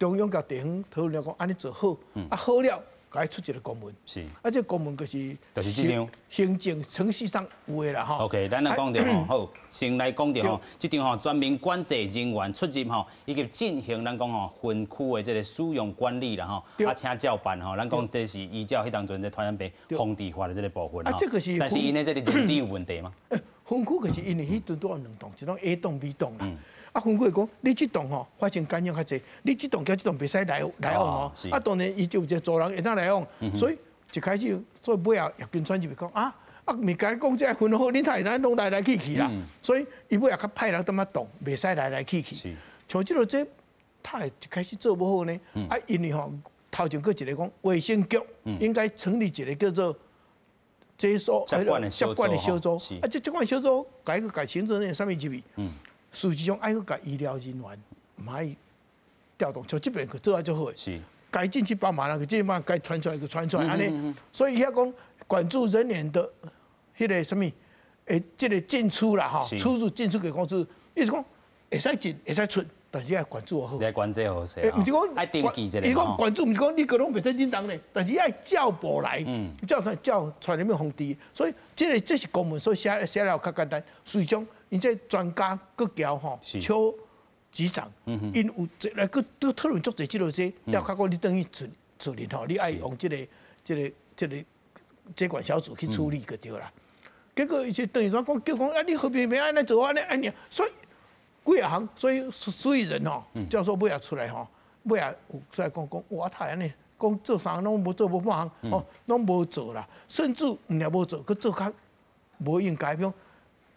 中央佮地方討論了講，按呢做好，啊好了，共伊出一个公文。啊，這個公文就是就是這張行政程序上有的啦吼。 OK，咱來講著吼，好，先來講著吼，這張吼全面管制人員出入吼，以及進行咱講吼分區的這个使用管理啦吼，啊，請照辦吼，咱講這是依照彼當陣這傳染病防治法的這个部分。啊，這個是。但是𪜶的這个認知有問題嗎？分區就是因為彼陣拄有兩棟，一棟 A 棟 B 棟啦。啊，分區講，你這棟吼發生感染較濟，你這棟佮這棟袂使來來往哦。啊，當然伊就有一個組人會當來往，所以一開始所以尾仔葉金川就講啊啊，毋是共你講這分好，恁會當攏來來去去啦。所以伊尾仔較派人踮遐擋，袂使來來去去。像這個這，他會一開始做無好呢。啊，因為吼頭前閣一個講衛生局應該成立一個叫做接收接管的小組，啊，這接管小組改個改行政院啥物入去？事實上愛閣共醫療人員毋愛調動，像這邊去做啊足好。該進去幫忙人，這擺該傳出來就傳出來，按呢。所以遐講管制人員的彼個啥物，這個進出啦吼，出入進出的公司，意思講會使進會使出，但是愛管制好。愛管制好勢。毋是講愛登記一下。伊講管制，毋是講你閣攏袂使振動咧，但是愛照步來，照啥照傳染病防治。所以這個這是公文，所以寫寫了較簡單。實際上。𪜶這專家閣交吼，邱局長，𪜶有來閣閣討論足濟這個這，了較講你轉去處處理吼，你愛用這個這個這個接管小組去處理就對啦。結果伊就等於說講叫講啊，你和平袂按呢做按呢按呢，所以幾仔項，所以所以人吼，教授尾仔出來吼，尾仔有出來講講，哇，他按呢講做啥攏無做無半項，哦，攏無做啦，甚至毋爾無做，閣做較無應該，比如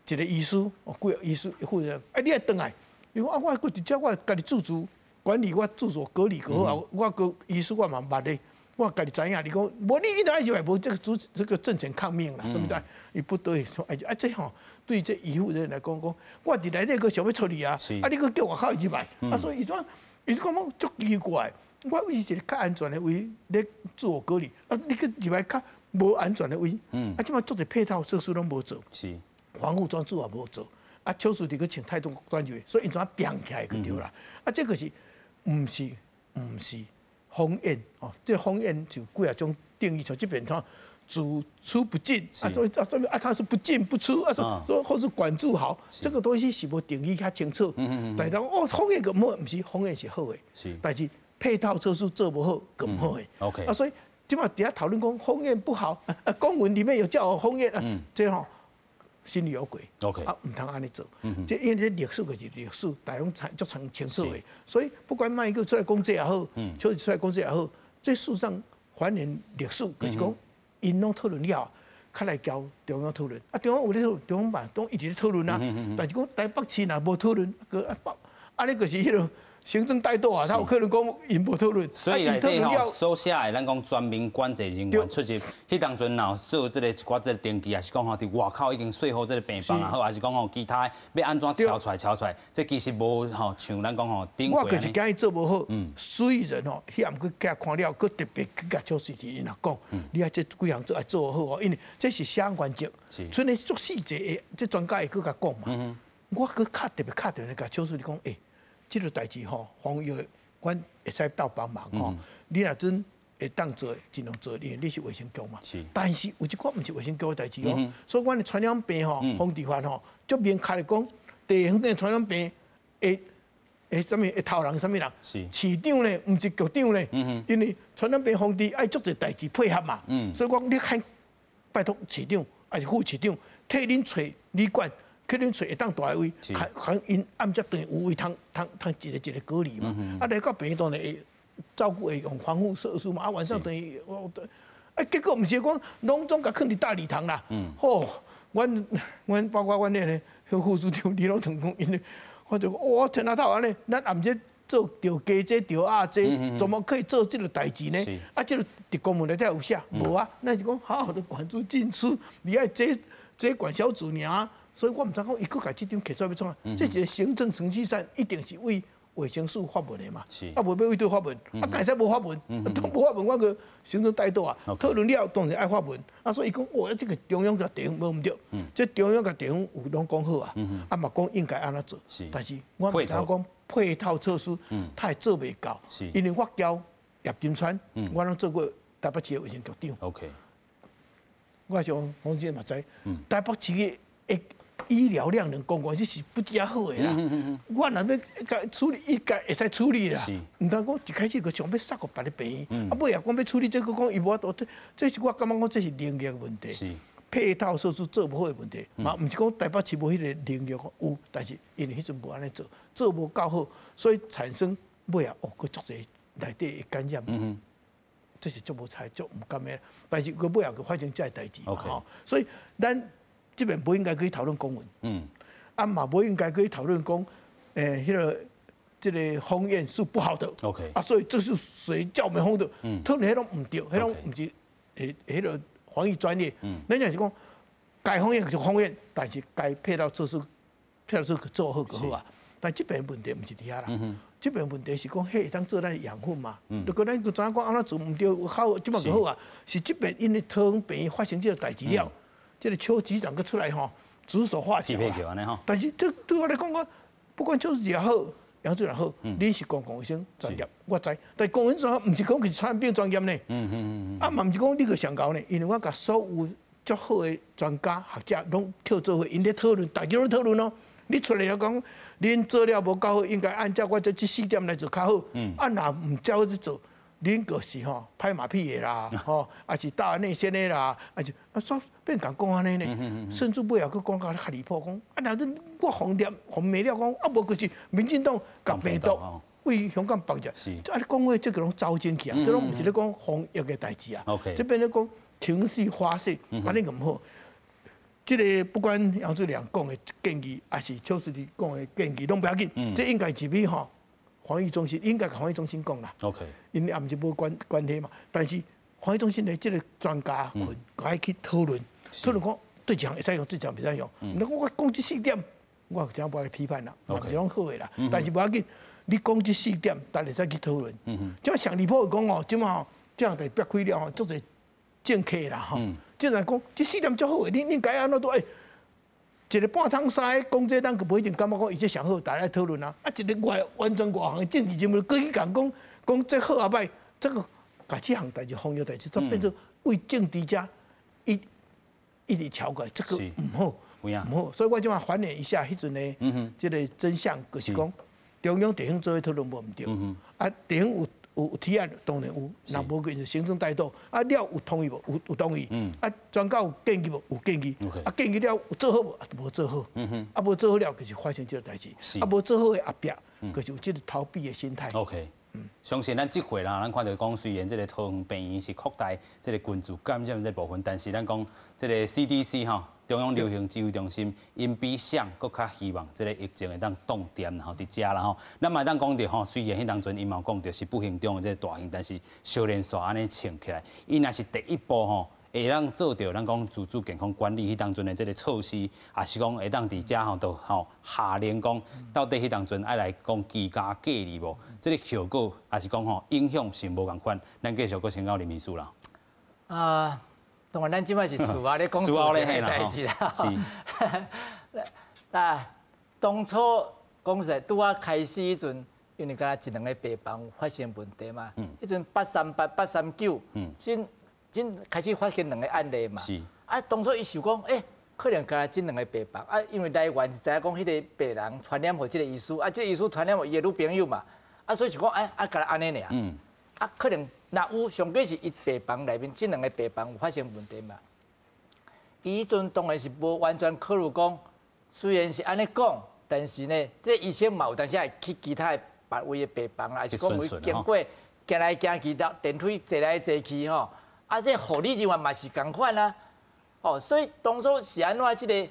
一個醫師，哦，幾個醫師負責，啊，你愛轉來，伊講啊，我閣佇遮我家己自主管理，我自主隔離閣好啊，我閣醫師我嘛捌咧，我家己知影。你講無你一來就來無這個主這個政權抗命啦，什麼在？伊不得已說，哎啊，這吼對這醫護人員來講講，我佇內底閣想欲出去啊，啊，你閣叫外口入來，啊，所以伊怎伊感覺足奇怪，我為一個較安全的位咧自我隔離，啊，你閣入來較無安全的位，啊，這擺足濟配套設施攏無做。防護裝置也無做，啊，邱淑媞閣請太中專員，所以𪜶怎變起來就對啦。啊，這個是毋是毋是封院哦？這個封院就幾仔種定義，像這邊講主出不進，啊，所以啊，所以啊，他是不進不出，啊，說說或是管住好，這個東西是無定義較清楚。但是講哦，封院閣毋好，毋是封院是好的，但是配套措施做無好，閣毋好的。啊，所以這擺佇遐討論講封院不好，啊，公文裡面有叫我封院啊，這吼。心裡有鬼啊，毋通按呢做。這因為這歷史就是歷史，大家攏足清清楚的。所以不管馬英九出來講這也好，邱出來講這也好，這事實上還原歷史，就是講𪜶攏討論了，較來交中央討論。啊，中央有咧討論，中央嘛攏一直咧討論啊。但是講台北市若無討論，閣啊北，按呢就是彼個行政怠惰啊，他有可能講𪜶無討論。所以內底吼所寫的，咱講全面管制人員出入，彼當陣若有做這個一寡這個登記，抑是講吼佇外口已經設好這個病房也好，抑是講吼其他欲按怎敲出來敲出來，這其實無吼像咱講吼頂。我就是驚伊做無好，所以人吼，彼暗閣共看了，閣特別去共邱淑媞𪜶若講，你愛這幾項做愛做好哦，因為這是寫原則，剩的足細節的，這專家會閣共講嘛。我閣較特別敲電話共邱淑媞講，欸，這個代誌吼，防疫阮會使鬥幫忙吼。你若真會當做，盡量做，因為你是衛生局嘛。但是有一寡毋是衛生局的代誌哦。所以阮的傳染病吼，防治法吼，足明確的講，地方的傳染病會会啥物会偷人啥物人？市长呢，毋是局长呢。因为传染病防治爱足济代志配合嘛。所以讲你看，拜托市长抑是副市长，替恁揣旅馆，去恁揣会当蹛的位，看𪜶暗才转有位通通通一个一个隔离嘛。啊，来到病院当然会照顾会用防护设施嘛。啊，晚上等于我，啊，结果毋是讲拢总共囥伫大礼堂啦。吼，阮包括阮彼个副市长李龙腾讲，𪜶我就讲，哇，天啊头按呢，咱也毋是做著鸡这著鸭这，怎么可以做这个代志呢？啊，这个伫公文内底有写，无啊？咱是讲好好的管住进出，你爱这这管小组尔，所以我毋知讲伊阁共这张提出来欲创啥？这一个行政程序上一定是为卫生署发文的嘛，啊，无欲为佗发文，啊，敢会使无发文？都无发文，我阁行政怠惰啊，讨论了当然爱发文，啊，所以伊讲，哇，这个中央佮地方无毋对，这中央佮地方有拢讲好啊，啊嘛讲应该按怎做，但是我毋知讲配套措施，他会做袂到，因为我交叶金川，我拢做过台北市的卫生局长。 我想洪先生嘛知，台北市的医疗量能公共这是不加好的啦。我若欲共处理，应该会使处理啦。毋通讲一开始就想欲杀予别个病院，啊，尾仔讲欲处理这个讲伊无法度，这是我感觉讲这是能力的问题，配套设施做无好的问题。嘛，毋是讲台北市无彼个能力，有，但是因为彼阵无按呢做，做无够好，所以产生尾仔哦，阁足济内底的感染。这是足无彩、足毋甘的。但是阁尾仔阁发生这个代志嘛吼，所以咱这边不应该去讨论公文，啊嘛不应该去讨论讲，彼个这个封院是不好的啊，所以这是谁叫我们封的？讨论彼拢毋对，彼拢毋是彼个防疫专业。咱就是讲，该封院就封院，但是该配套措施，配套措施做好就好啊。但这边问题毋是伫遐啦，这边问题是讲，彼会当做咱养分嘛？如果咱就知影讲按怎做毋对，好，这马就好啊。是这边因为桃园病院发生这个代志了，这个邱局长阁出来吼，指手画脚啦。但是这对我来讲，我不管邱也好，杨主任好，恁是公共卫生专业，我知。但公共卫生毋是讲是传染病专业呢。啊嘛毋是讲你阁上𠢕呢，因为我共所有足好的专家学者拢叫做伙，𪜶咧讨论，大家拢讨论哦。你出来了讲，恁做了无够好，应该按照我这四点来做较好。啊，若毋照这做，恁就是吼拍马屁的啦，吼，抑是斗内线的啦，抑是啊，煞变共讲按呢呢，甚至尾后阁讲到较离谱，讲啊，若你我防了防没了，讲啊，无就是民进党共病毒为香港绑架，啊，你讲话这个拢走进去啊，这拢毋是咧讲防疫的代志啊，这变咧讲情绪发泄，按呢阁毋好。这个不管杨志良讲的建议，抑是邱淑媞讲的建议，拢不要紧。这应该入去吼防疫中心，应该共防疫中心讲啦。 𪜶也毋是无关关系嘛。但是防疫中心的这个专家群，阁爱去讨论，讨论讲对一项会使用，对一项袂使用。毋讲我讲这四点，我有啥无爱批判啦，嘛毋是拢好的啦。但是无要紧，你讲这四点，大家会使去讨论。这上离谱的讲哦，这马吼这样就掰开了吼，足济政客啦吼。竟然讲这四点足好的，你应该按怎做？欸，一个半桶沙讲这，咱阁无一定感觉讲伊这上好，大家来讨论啊。啊，一个外完全外行的政治人物，阁去共讲讲这好抑歹，这个共这项代志、防疫代志，都变做为政治家一一直超过，这个毋好，毋好。所以我这马还原一下彼阵的这个真相，就是讲中央地方做伙讨论无毋对，啊，地方有。有提案当然有，若无就是行政怠惰。啊，了有同意无？有同意。啊，专家有建议无？有建议。啊，建议了有做好无？啊，无做好。啊，无做好了，就是发生这个代志。啊，无做好的后壁，就是有这个逃避的心态。 OK。相信咱这回啦，咱看著讲，虽然这个桃园病院是扩大这个群聚感染这部分，但是咱讲这个 CDC 吼，中央流行指挥中心，𪜶比谁阁较希望这个疫情会当冻定吼，伫遮啦吼。咱嘛会当讲著吼，虽然彼当阵𪜶嘛有讲著是不幸中的这个大幸，但是小连续按呢穿起来，伊若是第一步吼，会当做著咱讲自主健康管理彼当阵的这个措施，抑是讲会当伫遮吼，就吼下令讲，到底彼当阵爱来讲居家隔离无？这个效果抑是讲吼影响是无仝款。咱继续阁请教林秘书啦。啊，当然咱这摆是事后咧讲事前的代志啦。啊，当初讲实在，拄仔开始彼阵，因为敢若一两个病房发生问题嘛。彼阵838、839，先先开始发现两个案例嘛。啊，当初伊想讲，欸，可能干焦這兩个病房啊，因为来源是知影讲彼个病人传染予这个医师，啊，这个医师传染予伊的女朋友嘛，啊，所以是讲哎啊，干焦按呢尔。啊，可能若有上过是伊病房内面这两个病房有发生问题嘛。伊彼阵当然是无完全考虑讲，虽然是按呢讲，但是呢，这医生嘛有当时会去其他的别位的病房，还是讲会经过行来行去到电梯坐来坐去吼，啊，这护理人员嘛是仝款啊。哦，所以当初是按怎这个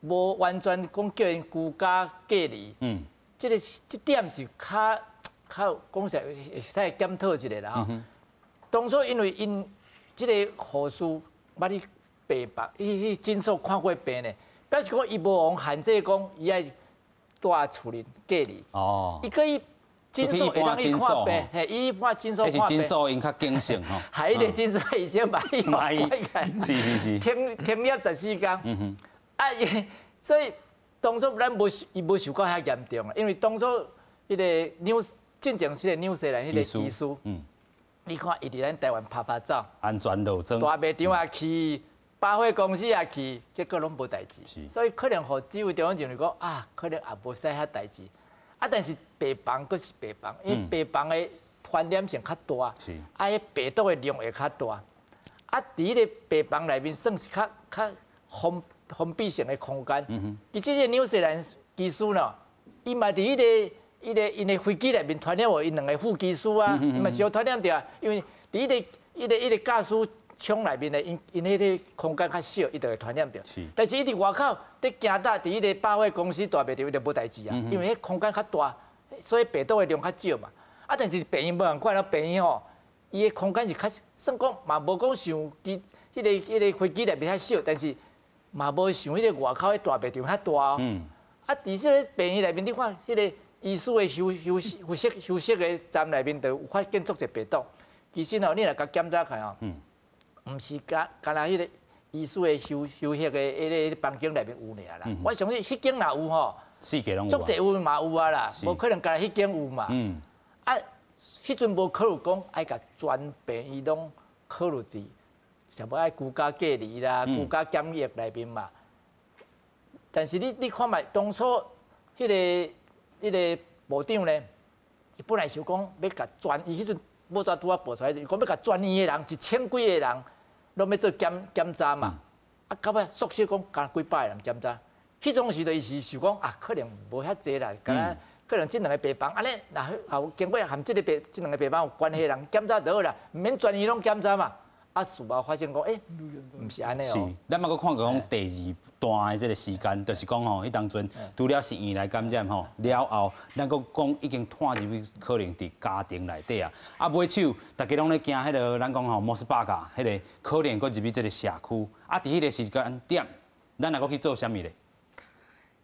无完全讲叫𪜶居家隔离，这个这点是较较讲实会使检讨一下啦吼。当初因为𪜶这个护士捌去病房，伊去诊所看过病呢，表示讲伊无予限制讲伊爱蹛厝里隔离。伊可以诊所会当去看病，嘿，伊一般诊所看病。是诊所𪜶较谨慎吼。系彼个诊所医生嘛，伊停停业14工。啊，所以当初咱无伊无受到遐严重啊，因为当初彼个纽进前彼个纽西兰彼个医师，你看伊伫咱台湾拍拍走，安全落装，大卖场也去，百货公司也去，结果拢无代志。所以可能予指挥中心认为讲啊，可能也无使遐代志。啊，但是病房阁是病房，因为病房的传染性较大，啊，彼病毒的量会较大。啊，伫彼个病房内面算是较较封封闭性的空间。其实这个纽西兰医师呢，伊嘛伫彼个、彼个、𪜶的飞机内面传染予𪜶两个副机师啊，伊嘛是有传染著啊。因为伫彼个、彼个、彼个驾驶舱内面的，𪜶𪜶彼个空间较小，伊就会传染著。但是伊伫外口伫行搭，伫彼个百货公司大卖场，伊就无代志啊，因为彼空间较大，所以病毒的量较少嘛。啊，但是病院无仝款啦，病院吼，伊的空间是较算讲嘛，无讲像其彼个彼个飞机内面较小，但是嘛无像彼个外口彼大卖场遐大哦。啊，伫这个病院内面，你看彼个医师的休休休息休息的站内面，就有发现足济病毒。其实吼，你若共检查起来吼，毋是干干焦彼个医师的休休息的彼个房间内面有尔啦。我相信彼间若有吼，四界拢有，足济有嘛有啊啦，无可能干焦彼间有嘛。啊，彼阵无考虑讲爱共全病院拢考虑伫，啥物爱居家隔离啦、居家检疫内面嘛。但是你你看觅当初彼个彼个部长呢，伊本来想讲欲共全，伊彼阵报纸拄仔报出来，伊讲欲共全院的人1000几个人，拢欲做检检查嘛。啊，到尾缩小讲干焦几百个人检查。彼种时就伊是想讲啊，可能无遐济啦，干焦可能这两个病房按呢，若有经过和这个病这两个病房有关系的人检查就好啦，毋免全院拢检查嘛。啊，事后发现讲，欸，毋是按呢哦。是，咱嘛阁看过讲第二段的这个时间，就是讲吼，彼当阵除了是院内感染吼了后，咱阁讲已经拖入去可能伫家庭内底啊。啊，尾手大家拢咧惊彼个，咱讲吼莫斯巴嘎，彼个可能阁入去这个社区。啊，伫彼个时间点，咱若阁去做啥物咧？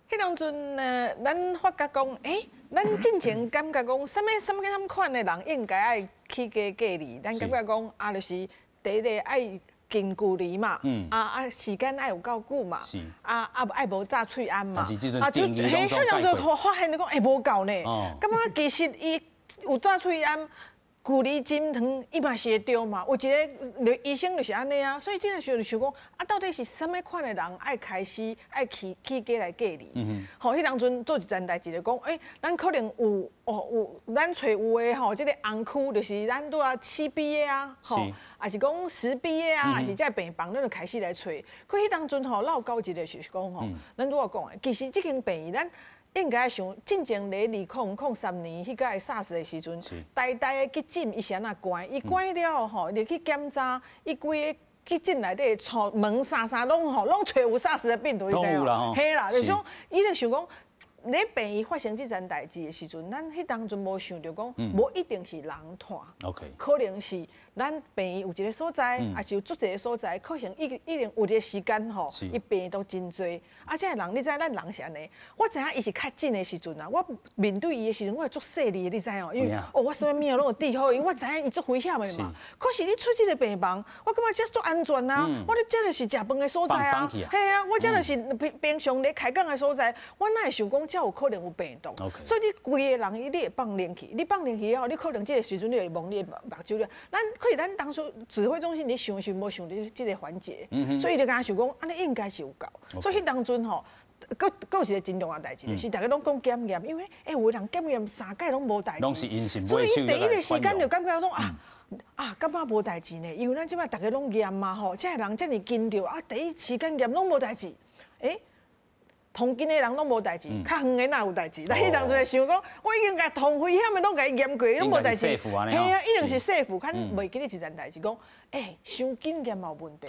彼当阵呢，咱发觉讲，欸，咱进前感觉讲，啥物啥物啥物款的人应该爱去家隔离，咱感觉讲啊，就是第一个爱近距离嘛，啊啊时间爱有够久嘛，啊啊爱无扎喙罨嘛，啊就彼当阵发现就讲，欸，无够呢，感觉其实伊有扎喙罨。距离真远，伊嘛是会著嘛。有一个医生就是按呢啊，所以这个时候就想讲，啊，到底是啥物款的人爱开始爱去去家来隔离？吼，彼当阵做一件代志就讲，欸，咱可能有哦有，咱揣有的吼，这个红区就是咱拄仔7B 的啊，吼，抑是讲10B 的啊，抑是这病房，咱就开始来揣。可彼当阵吼，落到一个就是讲吼，咱拄仔讲的，其实这间病院咱。应该想，进前咧2003年彼个 SARS 的时阵，台大的急诊伊是按怎关？伊关了后吼，入去检查，伊规个急诊内底窗门啥啥拢吼，拢揣有 SARS 的病毒，你知无？嘿啦，就是讲，伊就想讲。咧病院发生这件代志的时阵，咱彼当阵无想著讲，无一定是人传，可能是咱病院有一个所在，抑是有足济个所在，可能一一定有一个时间吼，伊病院都真济。啊，这个人你知咱人是按呢？我知影伊是确诊的时阵啊，我面对伊的时阵，我会足细腻的，你知哦？因为哦，我啥物物拢有治好伊，我知影伊足危险的嘛。可是你出这个病房，我感觉这足安全啊！我咧这就是食饭的所在啊，嘿啊，我这就是平平常咧开讲的所在，我哪会想讲？才有可能有病毒。所以你规个人伊你会放冷气，你放冷气了后，你可能这个时阵你会摸你的目睭了。咱可是咱当初指挥中心咧想时无想著这个环节，所以就敢若想讲，按呢应该是有够。所以彼当阵吼，阁阁有一个真重要代志，就是逐家拢讲检验，因为有的人检验三摆拢无代志，所以伊第一个时间就感觉讲啊啊，感觉无代志呢，因为咱这摆逐家拢验嘛吼，这个人遮尔紧著啊，第一时间验拢无代志，同近的人拢无代志，较远的哪有代志？咱彼当阵会想讲，我已经共同危险的拢共伊验过，拢无代志。嘿啊，一定是说服，较袂记得一件代志，讲，伤紧验嘛有问题。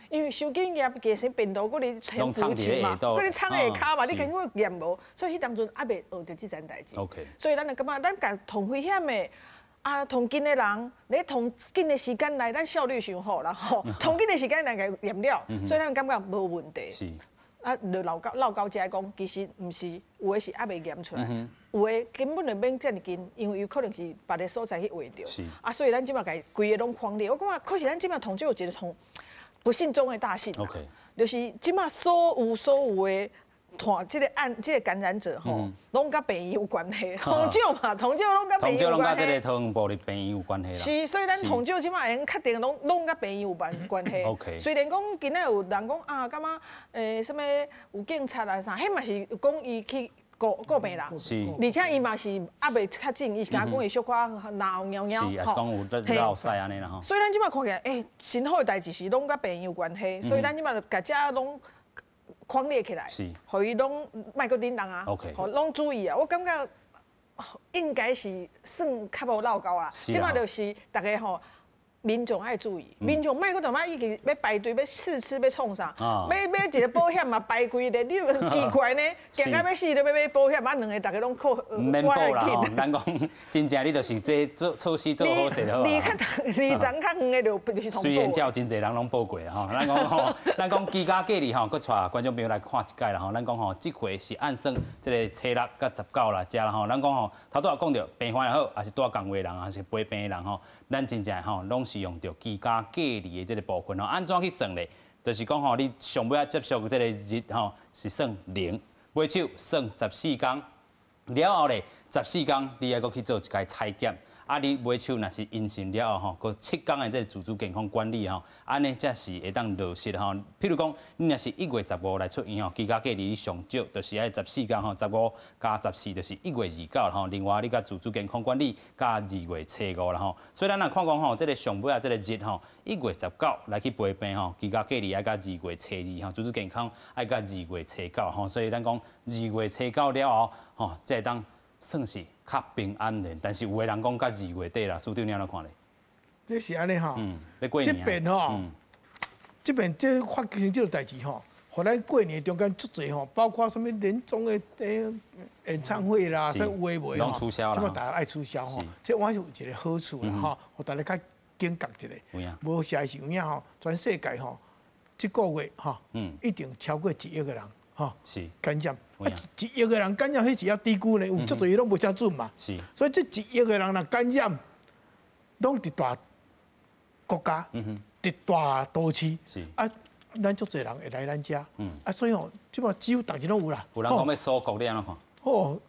因为伤紧验，其实病毒阁伫潜伏期嘛，阁伫藏下跤嘛，你根本验无，所以彼当阵犹未学著这件代志。所以咱就感觉，咱共同危险的啊，同近的人，咧同紧的时间内，咱效率伤好啦吼，同紧的时间内共验了，所以咱感觉无问题。啊，就落到遮讲，其实毋是有的是犹未验出来，有的根本就免遮尔紧，因为有可能是别个所在去秽著。啊，所以咱这摆共规个拢匡列。我感觉，可是咱这摆统计有一个从不幸中的大幸，就是这摆所有所有的团这个案这个感染者吼，拢佮病院有关系。通少嘛，通少拢佮病院有关系。拢佮这个桃园部立病院有关系啦。是，所以咱通少这摆会用确定拢拢佮病院有关关系。虽然讲今仔有人讲啊，感觉啥物有警察啊啥，彼嘛是讲伊去顾顾病人。而且伊嘛是犹未确诊，伊是敢讲伊小可闹猫猫。是，也是讲有落屎按呢啦吼。所以咱这摆看起来，真好的代志是拢佮病院有关系，所以咱这摆就共遮拢匡列起来，予伊拢莫阁振动啊，予拢注意啊。我感觉应该是算较无落够啦。这摆就是逐家吼，民众爱注意，民众莫阁踮遐已经欲排队欲试吃欲创啥，买买一个保险嘛排几个，你奇怪呢？惊到欲死都欲买保险，啊两个逐家拢靠。毋免保啦吼，咱讲真正你就是这做措施做好势就好啊。离较离人较远的就是通。虽然遮有真济人拢报过吼，咱讲吼，咱讲居家隔离吼，阁带观众朋友来看一摆啦吼。咱讲吼，这回是按算这个初六佮19啦，遮啦吼。咱讲吼，头拄仔讲著病患也好，抑是蹛仝位的人，抑是陪病的人吼，咱真正吼拢是用著居家隔离的这个部分吼。按怎去算咧？就是讲吼，你上尾仔接触这个日吼是算零，尾手算十四工，了后咧十四工你爱阁去做一摆采检。啊，你尾手若是阴性了后吼，阁7工的这个自主健康管理吼，按呢才是会当落实吼。譬如讲，你若是1月15来出院吼，居家隔离上少就是爱十四工吼，15加14就是1月29吼。另外，你佮自主健康管理佮2月初5啦吼。所以咱若看讲吼，这个上尾仔这个日吼，1月19来去陪病吼，居家隔离爱佮2月初2吼，自主健康爱佮2月初9吼。所以咱讲2月初9了后吼，才会当算是较平安的，但是有的人讲到2月底啦，师长你按怎看咧？这是按呢吼，欲过年这边吼，这边这发生这个代志吼，予咱过年中间足济吼，包括啥物年终的演唱会啦，啥有的无的拢取消啦。这摆大家爱取消吼，这我是有一个好处啦吼，予大家较警觉一下。无实是有影吼，全世界吼，这个月吼，一定超过1亿个人。吼，感染，啊，1亿个人感染，彼是犹低估呢，有足济拢无遮准嘛。所以这1亿个人若感染，拢伫大国家，伫大都市，啊，咱足济人会来咱遮，啊，所以吼，这摆几乎逐日拢有啦。有人讲欲锁国，你按怎看？哦，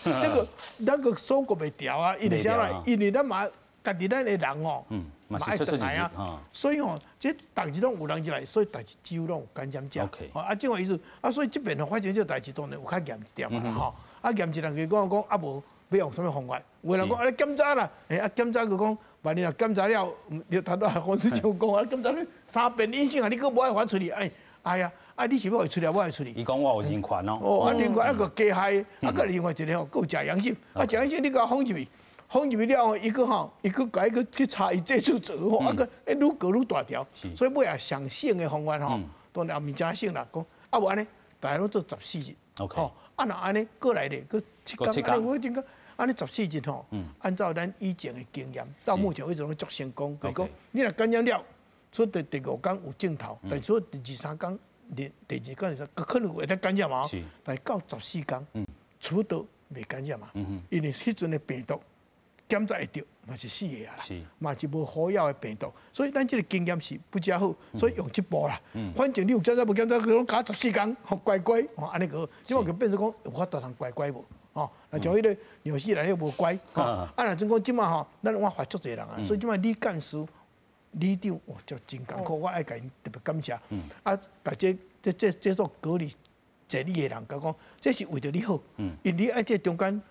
这个咱个锁国袂牢啊，因为啥啦？因为咱嘛家己咱的人吼，嘛爱转来啊，所以吼，这逐日拢有人入来，所以逐日几乎拢有感染者。啊，这个意思啊，所以这边吼发生这个代志，当然有较严一点啦吼。啊，严一点就讲讲啊，无欲用啥物方法？有人讲啊，你检查啦，啊，检查阁讲，万一若检查了，你头拄仔黄师长讲啊，检查你3遍阴性啊，你阁无爱还出去，哎，哎呀，啊，你是欲会出来，我会出去。伊讲我有人权哦。哦，啊，人权啊，阁加害，啊，阁另外一个吼，阁有食阳性，啊，食阳性你共封入去。封入去了后，伊阁吼，伊阁共伊阁去查伊接触者吼，啊阁愈过愈大条，所以尾仔上省的方法吼，当然也毋真省啦，讲啊无按呢，逐家拢做十四日，吼，啊若按呢过来咧，阁7工，按呢我真讲，按呢14日吼，按照咱以前的经验，到目前为止拢足成功，就是讲你若感染了，出第第5工有症头，但是出第二三工、第第二工、第三，阁可能会得感染嘛，但是到14工，出都袂感染嘛，因为彼阵的病毒。檢查會著，嘛是死的啊啦，嘛是無好藥的病毒，所以咱這個經驗是不遮好，所以用這步啦。反正你有檢查無檢查，攏加14天，吼乖乖，吼按呢個，這馬就變成講有法度通乖乖無，吼，若像彼個紐西蘭彼無乖，吼，啊若陣講這馬吼，咱我罰足濟人啊，所以這馬李幹事、里長，哇，就真艱苦，我愛共𪜶特別感謝。啊，共這做隔離檢疫的人，共講，這是為著你好，因為你愛這中間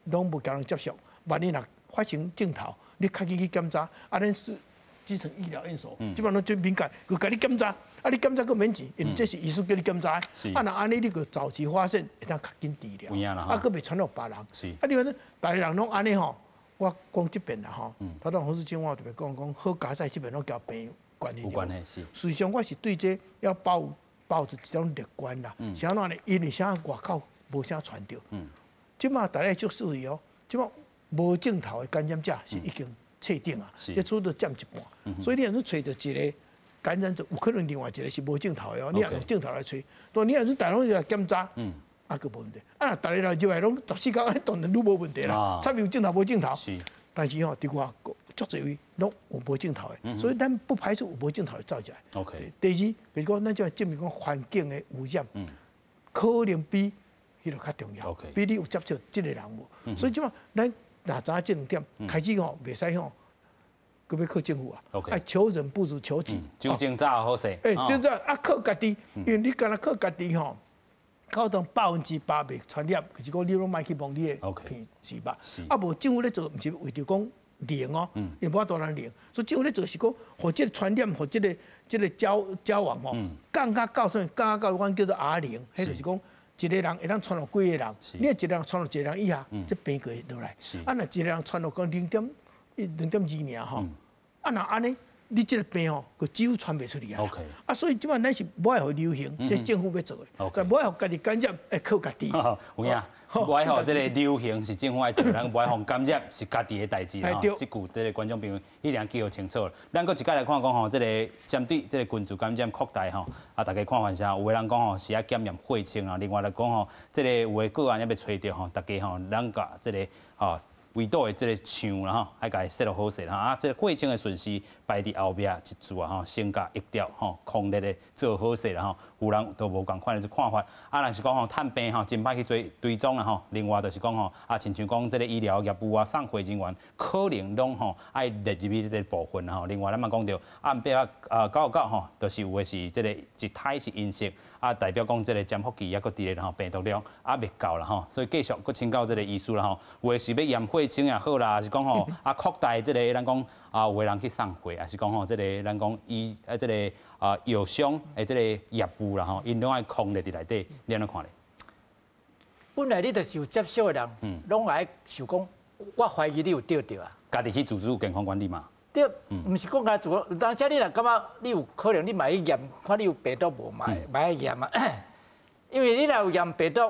攏無共人接觸，萬一若發生症頭，你較緊去檢查，啊，咱是基層醫療院所，這擺攏最敏感，閣共你檢查，啊，你檢查閣免錢，因為這是醫師叫你檢查的，啊，若按呢你閣早期發現，會當較緊治療，啊，閣袂傳予別人，啊，你反正逐个人攏按呢吼，我講這邊啦吼，頭拄洪世清我特別講講好佳哉這邊攏交病關係，有關係是。實際上我是對這要抱著一種樂觀啦，是按怎呢？因為啥外口無啥傳著，這馬大家足注意哦，這馬。無症頭的感染者是已經確定啊，這差不多佔一半。所以你若是揣著一個感染者，有可能另外一個是無症頭的哦。你若用症頭來揣，對，你若是逐家攏來檢查，啊，閣無問題。啊，若逐个來入來攏14天，當然愈無問題啦。插有症頭無症頭，但是吼，佇外國足濟位攏有無症頭的，所以咱不排除有無症頭的走入來。第二，就是講咱這證明講環境的污染，可能比彼個較重要，比你有接觸這個人無。所以這馬咱。若知影這兩點，開始吼袂使吼，閣欲靠政府啊！愛求人不如求己。酒精早好勢。欸，真早啊，靠家己，因為你干焦靠家己吼，靠當100%袂傳染，就是講你攏莫去摸你的鼻是吧？啊，無政府咧做，毋是為著講零哦，因為無法度通零，所以政府咧做是講，予這個傳染，予這個交往吼，降較到啥物？降較到阮叫做 R 零，彼就是講。一個人會當傳予幾个人？你若一個人傳予一個人以下，這病就會落來。啊，若一個人傳予講0.1、0.2爾吼，啊，若按呢，你這個病吼，就幾乎傳袂出去啊。啊，所以這擺咱是無愛予流行，這政府欲做的，但無愛予家己感染，會靠家己。有影，無愛予這個流行是政府愛做，咱無愛予感染是家己的代誌吼。這句這个觀眾朋友一定記予清楚。咱閣一擺來看講吼，這个針對這个群聚感染擴大吼，啊，大家看法啥？有的人講吼是愛檢驗血清啊，另外來講吼，這个有的個案猶未揣著吼，大家吼，咱共這个吼圍堵的這个牆啦吼，愛共伊設落好勢啦。啊，這个血清的順序排佇後壁一組啊吼，先共疫調吼，控熱的做好勢啦吼。有人都無仝款的這看法。啊，若是講吼探病吼，真歹去追追蹤啦吼。另外就是講吼，啊，親像講這个醫療業務啊，送貨人員可能攏吼愛列入去這个部分啦吼。另外咱嘛講著暗八啊99吼，就是有的是這个一胎是陰性，啊，代表講這个潛伏期猶閣佇咧吼，病毒量猶未夠啦吼。所以繼續閣請教這个醫師啦吼，有的是欲驗血清也好啦，抑是講吼啊擴大這个咱講啊有的人去送貨，抑是講吼這个咱講醫啊這个啊藥商的這个業務啦吼，𪜶攏愛控制佇內底，你按怎看咧？本來你就是有接觸的人，攏愛想講，我懷疑你有著著啊。家己去自主健康管理嘛？對，毋是講家自主，有當時你若感覺你有可能，你嘛去驗，看你有病毒無嘛，嘛愛驗啊。因為你若有驗病毒，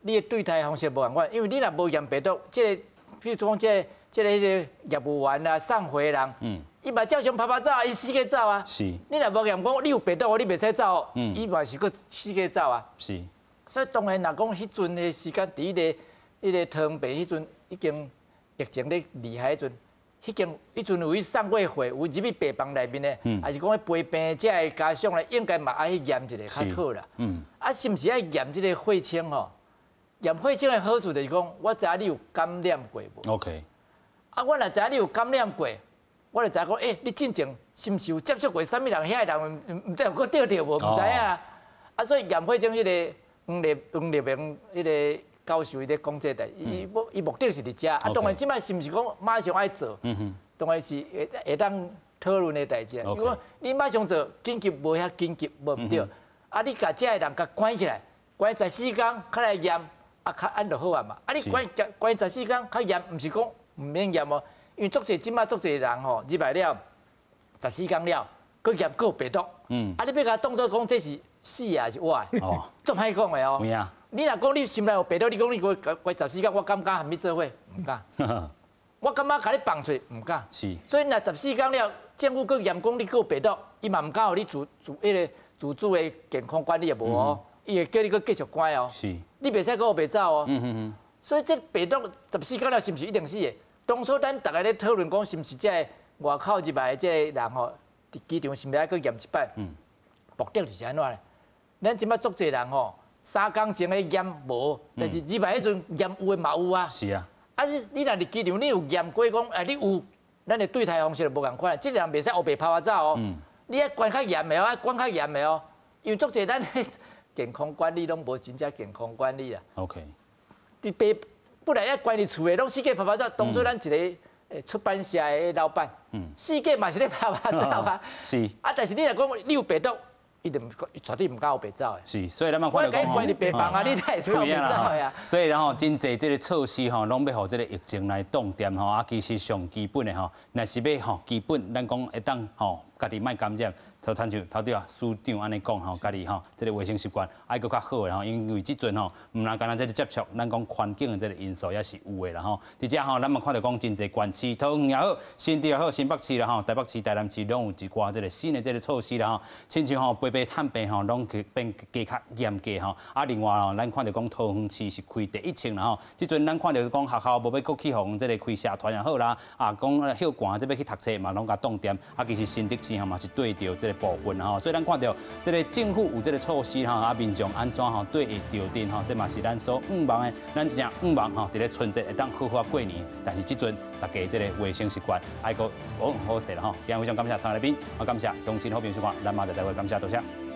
你的對待方式無仝款。因為你若無驗病毒，這个，比如講這个、這个彼个業務員啊、送貨的人，伊嘛照常趴趴走，伊四界走啊。你若無驗講你有病毒，你袂使走，伊嘛是閣四界走啊。所以當然，若講彼陣的時間，佇彼個桃園病彼陣已經疫情咧厲害彼陣，彼間彼陣有去送過貨，有入去病房內面的，抑是講陪病者的家屬咧，應該嘛愛去驗一下較好啦。啊，是毋是愛驗這个血清吼？驗血清的好處就是講，我知影你有感染過無？ 啊，我若知影你有感染過，我就知影講，欸，你進前是毋是有接觸過啥物人？遐个人毋知有閣著著無？毋知影啊。啊，所以驗血清彼个黃立明彼个教授伊咧講這代，伊目的是佇遮。啊，當然這擺是毋是講馬上愛做？當然是會會當討論的代誌。如果你馬上做，緊急無遐緊急，無毋對。啊，你共遮个人共關起來，關14工，較來驗，啊，較按就好啊嘛。啊，你關關14工較驗，毋是講毋免驗哦，因為足濟這擺足濟人吼入來了，14工了，閣驗閣有病毒。啊，你欲共當做講這是死的抑是活的？足歹講的哦。你若講你心內有病毒，你講你關14工，我敢毋敢和你做伙？毋敢。我感覺共你放喙？毋敢。所以若14工了，政府閣驗講你閣有病毒，伊嘛毋敢予你自自彼个自主的健康管理也無哦，伊會叫你閣繼續關哦。你袂使閣予袂走哦。所以這病毒14工了是毋是一定死的？當初咱逐家咧討論講，是毋是這个外口入來的這个人吼，佇機場是毋是愛閣驗一擺？目的是按怎咧？咱這擺足濟人吼，3工前咧驗無，但是入來彼陣驗有的嘛有啊。是啊。啊，你若佇機場你有驗過講，哎，你有，咱的對待方式就無仝款。這个人袂使烏白趴趴走哦。你愛管較嚴的哦，愛管較嚴的哦，因為足濟咱健康管理攏無真正健康管理啊。佇白本來愛關佇厝的，攏四界趴趴走。當初咱一个出版社的老闆，四界嘛是咧趴趴走啊。啊，但是你若講你有病毒，伊就絕對毋敢烏白走的。是，所以咱嘛看著講，我關佇病房啊，你才會使烏白走的啊。所以然後真濟這个措施吼，攏欲予這个疫情來擋恬吼。啊，其實上基本的吼，若是欲吼基本，咱講會當吼，家己莫感染。就親像頭拄仔署長按呢講吼，家己吼這个衛生習慣愛閣較好的吼，因為這陣吼，毋但干焦這个接觸，咱講環境的這个因素也是有的啦吼。佇遮吼，咱嘛看著講真濟縣市，桃園也好，新竹也好，新北市啦吼，台北市、台南市攏有一寡這个新的這个措施啦吼。親像吼，陪陪探病吼，攏去變加較嚴格吼。啊，另外吼，咱看著講桃園市是開第一槍啦吼。這陣咱看著講學校無欲閣去予這个開社團也好啦，啊，講休寒這欲去讀冊嘛，攏共擋恬。啊，其實新竹市吼嘛是對著這個部分吼，所以咱看著這个政府有這个措施吼，啊，民眾按怎吼對會著陣吼，這嘛是咱所向望的。咱真正向望吼，佇咧春節會當好好過年。但是這陣大家這个衛生習慣愛閣好好勢啦吼。今日非常感謝三位來賓，我感謝鄉親好朋友收看，咱馬上再會，感謝多謝。